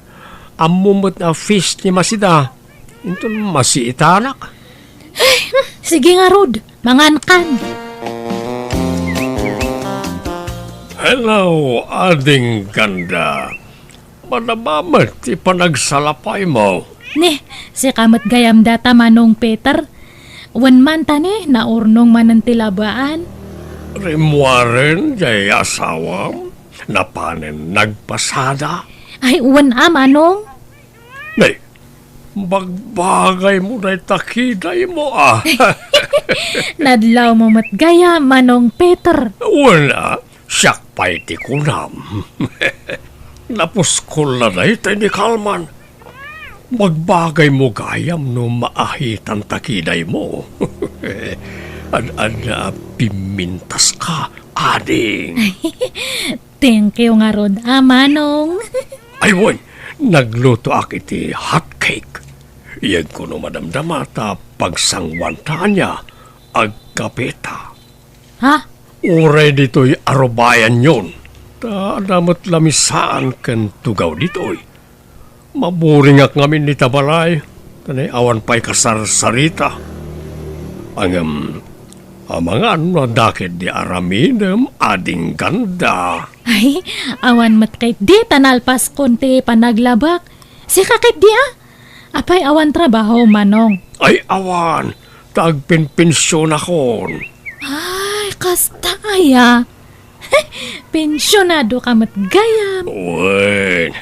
Ammom met a fish ti masida. Inton masiitanak. Ay, hmm, sige ngarud, mangankan. Hello, Ading Ganda. Madama met ti panagsalapaymo. Ni, sika met gayam data, Manong Peter. Wen man ta ni, naurnong manen ti labaan. Rimmuaren jay asawam, napanen nagpasada. Ay, wen a, Manong. Nay, bagbagaymo dayta kidaymo a. Nadlawmo met gayam, Manong Peter. Wen a, siak pay ti kunam. Napuskol la dayta ni kalman. Bagbagaymo gayam no maahitan ta kidaymo. Ad-adda a pimmintaska, ading. Thank you ngarud a, Manong. Ay, wen, naglutoak iti hot cake. Iyegko no madamdama ta pagsanguanta ania, agkapeta. Ha? Uray ditoy arubayanyon. Ta adda met lamisaan ken tugaw ditoy. Maburingak ngamin ita balay, ta nay awan pay kasarsarita. Ngem, amangan no adda ketdi aramidem, Ading Ganda. Ay, awan met ketdi ta nalpaskon ti panaglabak. Sika ketdi a? Apay, awan trabaho, Manong? Ay, awan. Ta agpenpensionakon. Ay, kasta aya. Pensionado ka met gayam. Wen.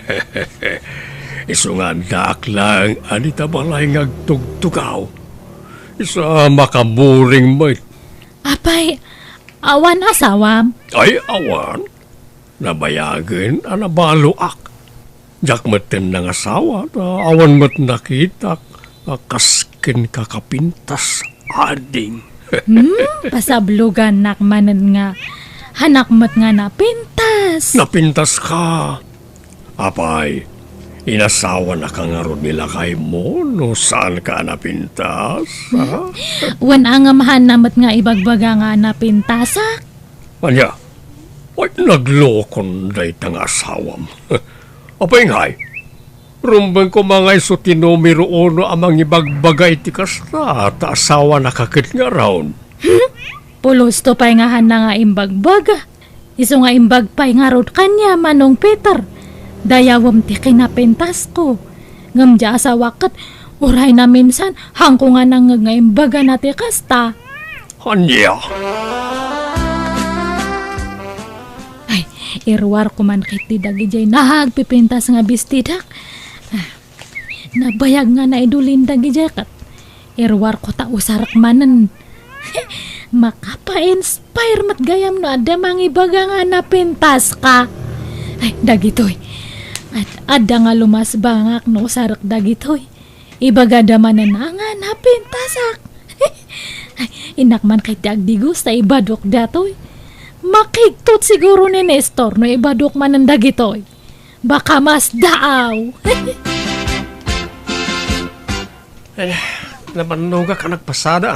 Isu nga addaak lang a dita balay nga agtugtugaw. Isu a makaburing met. Apay, awan asawam? Ay, awan. Nabayagen a nabaloak. Diak metten nangasawa, ta awan met nakitak a kas kenka kapintas, ading. Hmm, pasablogannak manen nga hanak met nga napintas. Napintaska. Apay, inasawanaka ngarud ni lakaymo no saanka a napintas, ha? Wen, ngem haanna met nga ibagbaga nga napintasak. Ania? Ay, naglokon dayta nga asawam. Apay ngay, rumbeng koma nga isu ti numero uno a mangibagbaga iti kasta, ta asawanaka ket ngarud. Hmm? Pulosto pay nga haanna nga imbagbaga. Isu nga imbag pay ngarud kaniak, Manong Peter. Dayawem ti kinapintasko. Ngem diay asawak ket uray naminsan, haanko nga nangngeg nga imbagana ti kasta. Ania? Ay, iruarko man ketdi dagidiay nagpipintas nga bestidak. Ah, nabayag nga naidulin dagidiay ket iruarko ta usarek manen. Makapa-inspire met gayam no adda mangibaga nga napintaska. Ay, dagitoy. Ad-, adda nga lumasbangak no usarek dagitoy. Ibagada manen a nga napintasak. Ay, innak man ketdi agdigos ta ibadok datoy. Makigtot siguro ni Nestor no ibadok manen dagitoy. Baka masdaaw. Ay, nabannogak a nagpasada.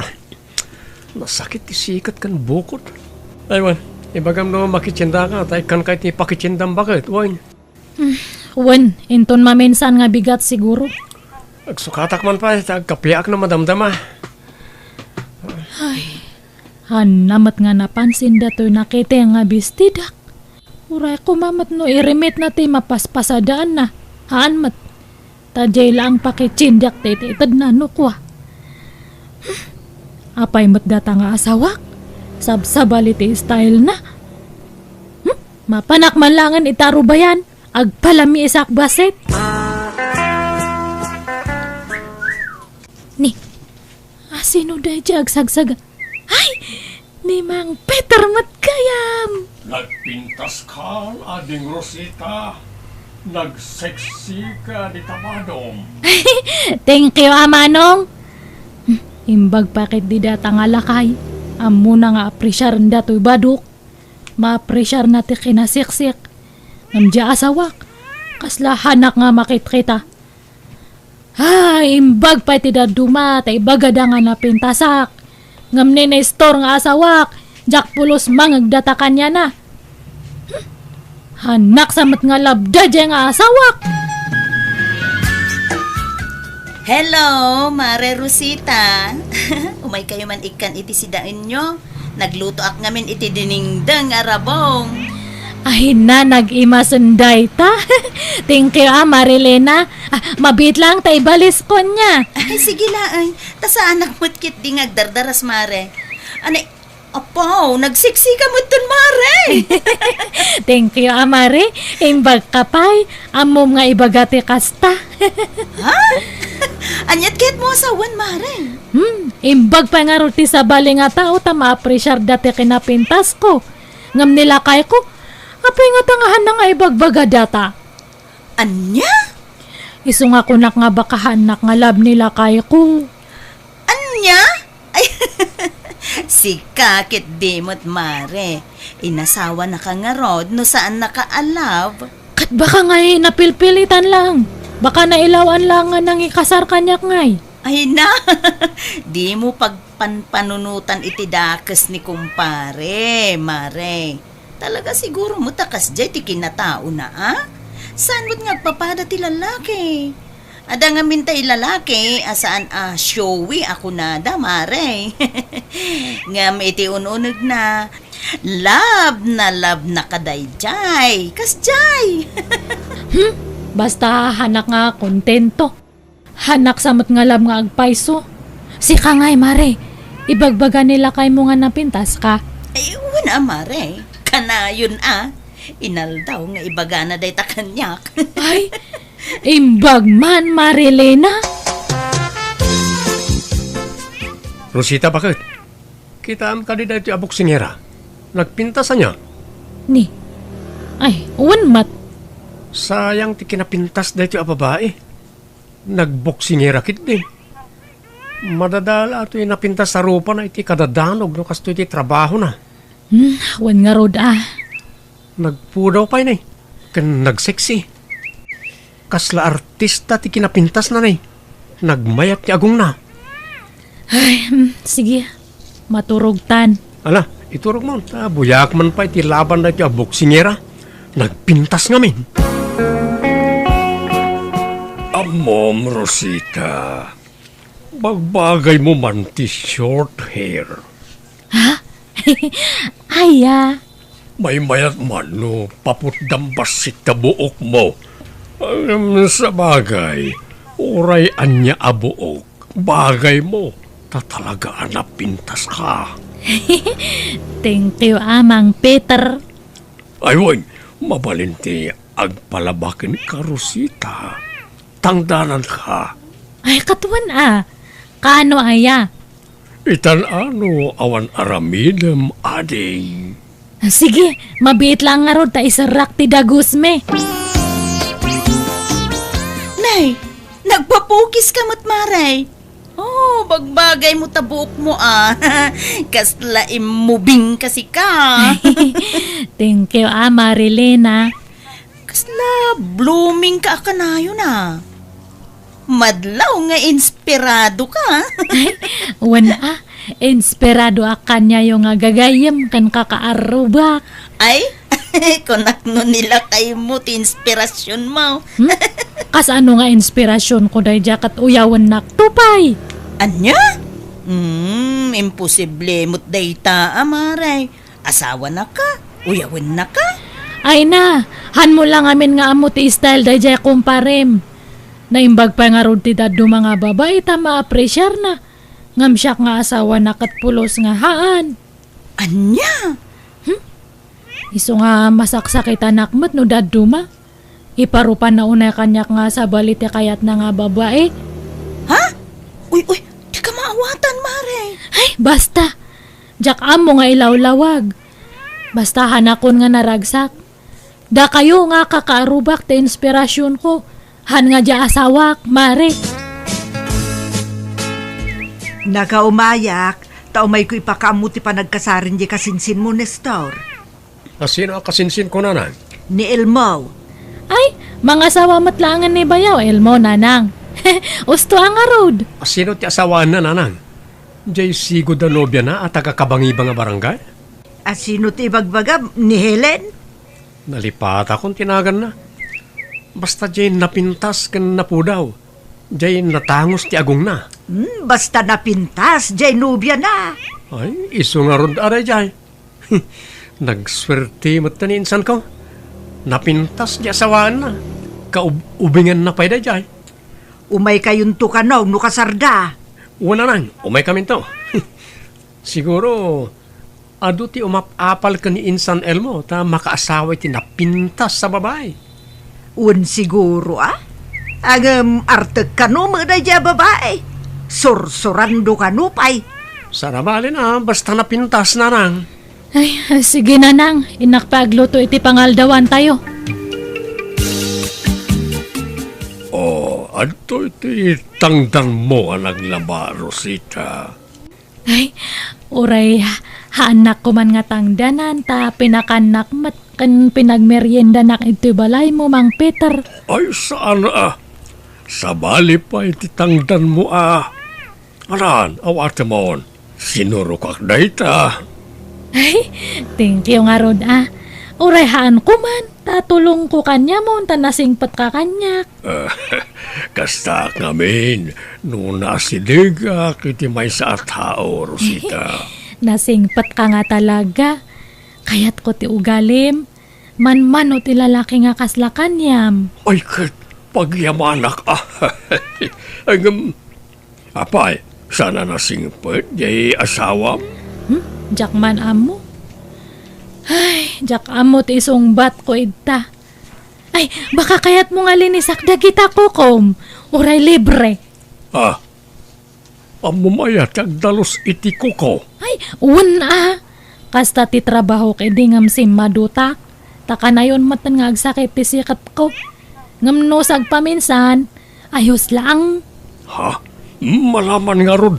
Nasakit ti siket ken bukod. Ay, wen, ibagam no makitiendaka, ta ikkanka iti pakitiendam baket, wen. Hmm, wen, inton maminsan nga bigat siguro. Agsukatak man pay, ta agkapiak no madamdama. Ay, haanna met nga napansin datoy nakita nga bestidak. Uray koma met no irimitna ti mapaspasadaanna. Haan met. Ta diay laeng pakitiendak ti itedna no kua. Hmm, apay met data nga asawak? Sabsabali ti stylena. Hmm, mapanak man laengen ita rubayan. Agpalamiisak bassit. Ni, asino daydiay agsagsaga? Ay! Ni Mang Peter met gayam! Nagpintaskan, Ading Rosita. Nagseksika dita badom. Thank you, a Manong. Imbag pay ketdi data nga lakay. Ammona nga apresiaren datoy badok. Maapresiarna ti kinaseksek. Ngem diay asawak, kasla hanak nga makitkita. Ay, imbag pay ti dadduma, ta ibagada nga napintasak. Ngem ni Nestor nga asawak, diak pulos mangngeg data kaniana. Hmm. Hanak sa met nga labda diay nga asawak. Hello, Mare Rosita. Umaykayo man ikkan iti sidaenyo. Naglutoak ngamin iti dinengdeng a rabong. Ay, nag-imasen dayta. Thank you, a, Marilena. Ah, mabiit laeng ta ibaliskon nia. Ay, sige laeng. Ta saanak met ketdi nga agdardaras, Mare. Ani, apo, nagseksika metten, Mare. Thank you, a, Mare. Imbagka pay. Ammom nga ibaga ti kasta. Ha? Aniat ket mo asawan, Mare? Hmm, imbag pay ngarud ti sabali nga tao ta maapresiarda ti kinapintasko. Ngem ni lakayko, apay ngata nga haanna nga ibagbaga data? Ania? Isu nga kunak nga baka haannak nga love ni lakayko. Ania? Ay, sika ketdi met, Mare. Inasawanaka ngarud no saannaka a love? Ket baka ngay napilpilitan lang. Baka nailawan lang nga nangikasar kaniak ngay. Ay na, dimo pagpanpanunotan iti dakes ni kumpare, Mare. Talaga siguro met a kasdiay ti kinataona, a? Saan met nga agpapada ti lalaki? Adda ngamin tay lalaki a saan a showy a kunada, Mare. Ngem iti un-unegna, love na love na kadaydiay. Kasdiay! Hmm? Basta hanak nga kontento. Hannak sa met ngalab nga agpayso. Sika ngay, mare. Ibagbaga ni lakaymo nga napintaska. Ay, wen a, mare. Kanayon a. Inaldaw nga ibagana dayta kaniak. Ay, imbag man, Marilena. Rosita, baket? Kitaem kadi daytoy a boksingera? Nagpintas ania? Ni. Ay, wen met. Sayang ti kinapintas daytoy a babai. Nagboksingera ketdi. Madadala toy napintas a rupana iti kadadanog no kastoy ti trabahona. Hmm, wen ngarud a. Nagpudaw pay ni, ken nagseksi. Kasla artista ti kinapintasna ni. Nagmayat ti agongna. Ay, hmm, sige. Maturogtan. Ala, iturogmo, ta buyaak man pay ti laban daytoy a boksingera. Nagpintas ngamin. Ammom, Rosita. Bagbagaymo man ti short hair. Ha? Aya. Maymayat man no paputdam bassit ta buokmo. Em, sabagay, uray ania a buok, bagaymo, ta talaga a napintaska. Thank you, Amang Peter. Ay, wen, mabalin ti agpalaba kenka, Rosita. Tangdananka. Ay, katuen a. Kaano aya? Itan-ano awan aramidem, ading. Sige, mabiit lang ngarud ta iserrak ti dagusmi. Nay, nagpapukiska met, mare. Oh, bagbagaymo ta buokmo a. Kasla immubing ka sika. Thank you, ah, Marilena. Kasla blooming ka a kanayon a. Madlaw nga inspirado ka. Wen a, inspirado a kaniayo nga gagayyem ken kakaarrubak. Ay, kunak no nilakaymo ti inspirasionmo. Hmm? Kasano nga inspirasionko daydiay ket uyawennak to pay? Ania? Hmm, imposible met dayta, a, mare. Asawanaka? Uyawennaka? Ay na, hanmo lang amin nga ammo ti style daydiay kumparem. Naimbag pay ngarud ti dadduma nga babai ta maapresiarna. Ngem siak nga asawana ket pulos nga haan. Ania? Hmm? Isu nga masaksakitanak met no dadduma. Iparupanna unay kaniak nga sabali ti kayatna nga babai. Ha? Uy, uy, dika maawatan, mare. Ay, basta. Diak ammo nga ilawlawag. Basta hanakon nga naragsak. Dakayo nga kakaarrubak ti inspirasionko. Han nga dia asawak, mare. Nakaumayak, ta umayko ipakaammo ti panagkasaren di kasinsinmo, Nestor. A, sino a kasinsinko, nanang? Ni Elmo. Ay, mangasawa met laengen ni bayaw, Elmo, nanang. Usto a ngarud. A, sino ti asawaenna, nanang? Jay sigud a nobiana a taga-Kabangibang a barangay? A, sino ti ibagbagam? Ni Helen? Nalipatakon ti naganna. Basta jay napintas ken napudaw. Jay natangus ti agongna. Hmm, basta napintas jay nobiana. Ay, isu ngarud a dayjay. Nagsuerte met ni insanko. Napintas di asawaanna. Kaub-, ubinganna pay dayjay. Umaykayonto kano no kasarda. Wen, nanang, umaykaminto. Siguro, adu ti umap-apal ken ni Insan Elmo ta makaasawa iti napintas a babai. Wen siguro, a? Ngem artek kano met daydiay a babai. Sursurando kano pay. Saan a bale a basta napintas, nanang. Ay, sige, nanang. Innak pay agluto iti pangaldawantayo. O, adtoy ti tangdanmo a naglaba, Rosita. Ay, uray, haannak koman nga tangdanan, ta pinakannak met ken pinagmeriendanak iti balaymo, Mang Peter. Ay, saan a. Sabali pay ti tangdanmo a. Anan, awatemon. Sinurokak dayta. Ay, thank you ngarud a. Uray haan koman, ta tulongko kaniamon, ta nasingpetka kaniak. Kastaak ngamin no naasidegak iti maysa a tao, Rosita. Nasingpetka nga talaga. Kayatko ti ugalim. Manmano ti lalaki nga kasla kaniam. Ay, ket, Pagyamanak a. Ngem, apay, saan a nasingpet jay asawam? Hmm? Diak man ammo. Ay, diak ammo ti isungbatko ita. Ay, baka kayatmo nga linisak dagita kukom. Uray libre. Ah, ammom aya ti agdalus iti kuko? Ay, wen a. Kasta ti trabahok idi ngem simmadutak. Ta kanayon metten nga agsakit ti siketko. Ngem no sagpaminsan, ayos lang. Ha? Malaman ngarud,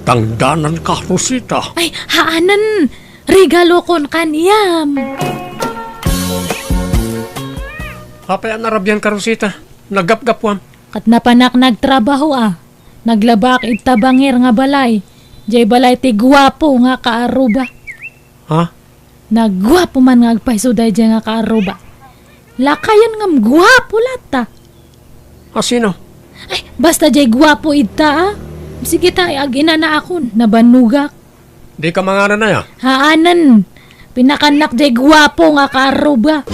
tangdananka, Rosita. Ay, haanen. Regalokon kaniam. Apay a narabianka, Rosita? Naggapgapuam. Ket napanak nagtrabaho a. Naglabaak ita bangir nga balay. Jay balay ti guapo nga kaarruba. Ha? Naguapo man nga agpayso daydiay nga kaarruba. Lakayen ngem guapo latta. A, sino? Ay, basta jay guapo ita a. Sige ta, ag-inanaakon, nabannogak. Dika manganan aya? Haanen. Pinakannak jay guapo nga kaarruba.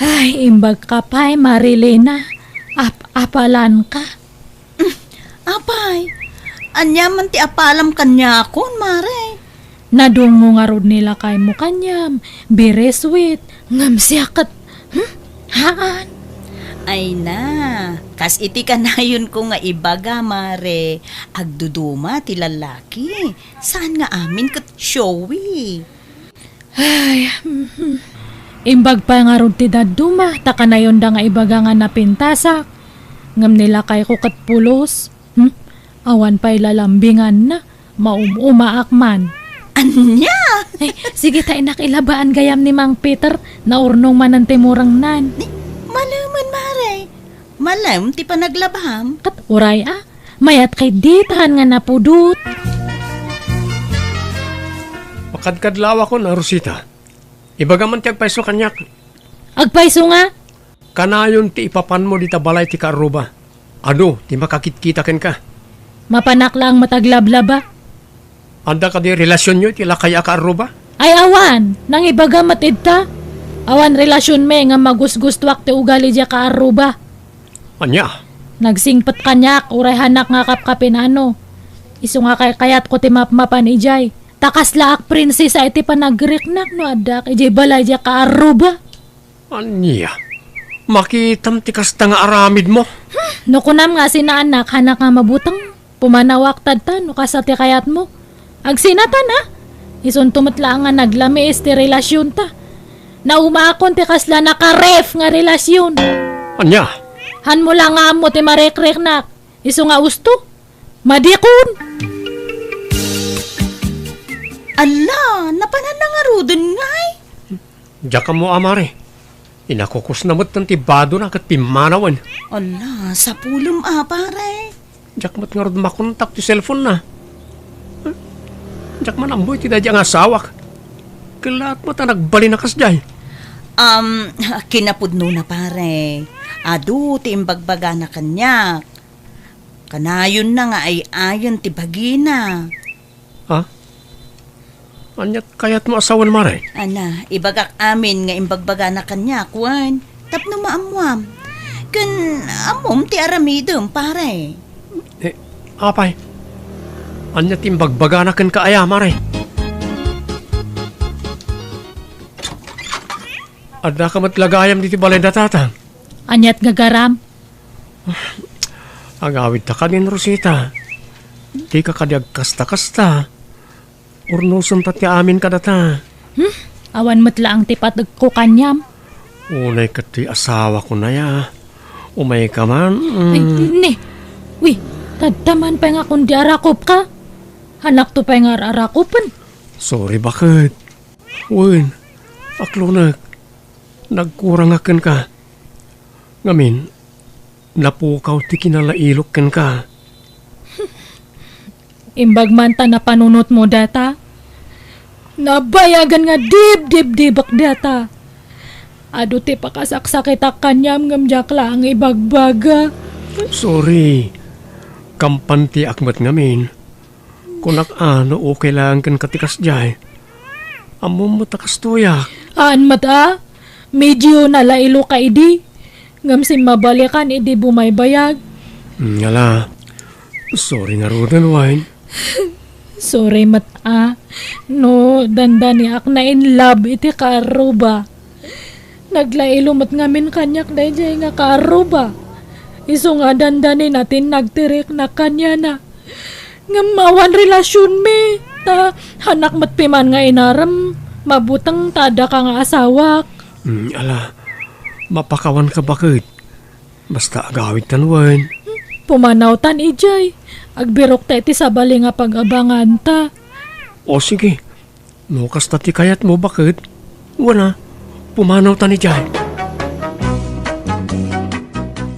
Ay, imbagka pay, Marilena. Ap-apalanka. Apay, ania man ti apalam kaniakon, Mare? Nadungngo ngarud ni lakaymo kaniam, very sweet, ngem siak ket, hmm? Haan. Ay na, kas iti kanayonko nga ibaga, Mare, agduduma ti lalaki, saan nga amin ket showy. Ay, mhm. Imbag pay ngarud ti dadduma, ta kanayonda nga ibaga nga napintasak. Ngem ni lakayko ket pulos. Hmm? Awan pay lalambinganna. Maum-umaak man. Ania? Ay, sige ta, inak, ilabaan gayam ni Mang Peter. Naurnong manen ti murengnan. Ni, malemen, Mare. Malem ti panaglabam. Ket uray a, mayat kay ditan nga napudot. Makadkadlawakon a, Rosita. Ibagam man ti agpayso kaniak. Agpayso nga? Kanayon ti ipapanmo dita balay ti kaarruba. Adu ti makakitkita kenka. Mapanak laeng met aglablaba. Adda kadi relasionyo iti lakay a kaarruba? Ay, awan. Nangibaga met ita. Awan relasionmi nga magusgustoak ti ugali diay kaarruba. Ania? Nagsingpet kaniak, uray hanak nga kapkapinano. Isu nga kaykayatko ti mapmapan idiay. Ta kaslaak prinsesa iti panagriknak no addaak idiay balay diay kaarruba. Ania? Makitam ti kasta nga aramidmo? Hmm, no kunam nga sinaanak, hanak nga mabuteng, pumanawak tadta no kasta ti kayatmo. Agsinatan a? Isunto met laeng nga naglamiis ti relasionta. Naumaakon ti kasla nakaref nga relasion. Ania? Hanmo la nga ammo ti marikriknak. Isu nga usto. Madikon. Alla, napananna ngaruden ngay? Diak ammo a, Mare. Inakukusna metten ti badona ket pimmanawen. Alla, sapulem a, Pare. Diak met ngarud makontak ti cellphone-na. Diak man ammo iti daydiay nga asawak. Kellaat met a nagbalin a kasdiay. Um, kinapudnona, Pare. Adu ti imbagbagana kaniak. Kanayonna nga ay-ayen ti bagina. Ha? Ania ti kayatmo a sawen, Mare? Ana, ibagak amin nga imbagbagana kaniak, wen, tapno maammuam. Ken ammom ti aramidem, Pare. Eh, apay? Ania ti imbagbagana kenka aya, Mare? Addaka met la gayam diti balay da tatang. Ania ti gagaram? Agawidta kadin, Rosita. Dika kadi agkasta-kasta. Urnosenta ti amin kadata. Hmm? Awan met laeng ti pategko kaniam. Unay ket ti asawako aya. Umayka man, mm. Ay, ni. Wi, tadda man pay nga kundi arakupka. Hanakto pay nga ar-arakupen. Sorry, baket. Wen, aklonek. Nagkurangak kenka. Ngamin, napukaw ti kinalailok kenka. Imbag man ta napanunotmo data, nabayagan nga dibdibdibek data. Adu ti pakasaksakitak kaniam ngem diak laeng ibagbaga. Sorry. Kampantiak met ngamin. Kunak a no okay laeng kenka ti kasdiay. Ammom met a kastoyak. Haan met a? Medyo nalailo ka idi, ngem simmabalikan idi bumaybayag. Mm, ala, sorry ngaruden, Wine. Sorry met a, no dandaniak na in love iti kaarruba. Naglailo met ngamin kaniak daydiay nga kaarruba. Isu nga dandanina ti nagtiriknak kaniana. Ngem awan relasionmi, ta hanak met piman nga inarem, mabuteng ta adda ka nga asawak. Mm, ala, mapakawan ka baket. Basta agawidtan wen. Pumanawtan idiay. Agbirokta iti sabali nga pag-abanganta. O sige, no kasta ti kayatmo baket, wana, pumanawtan idiay.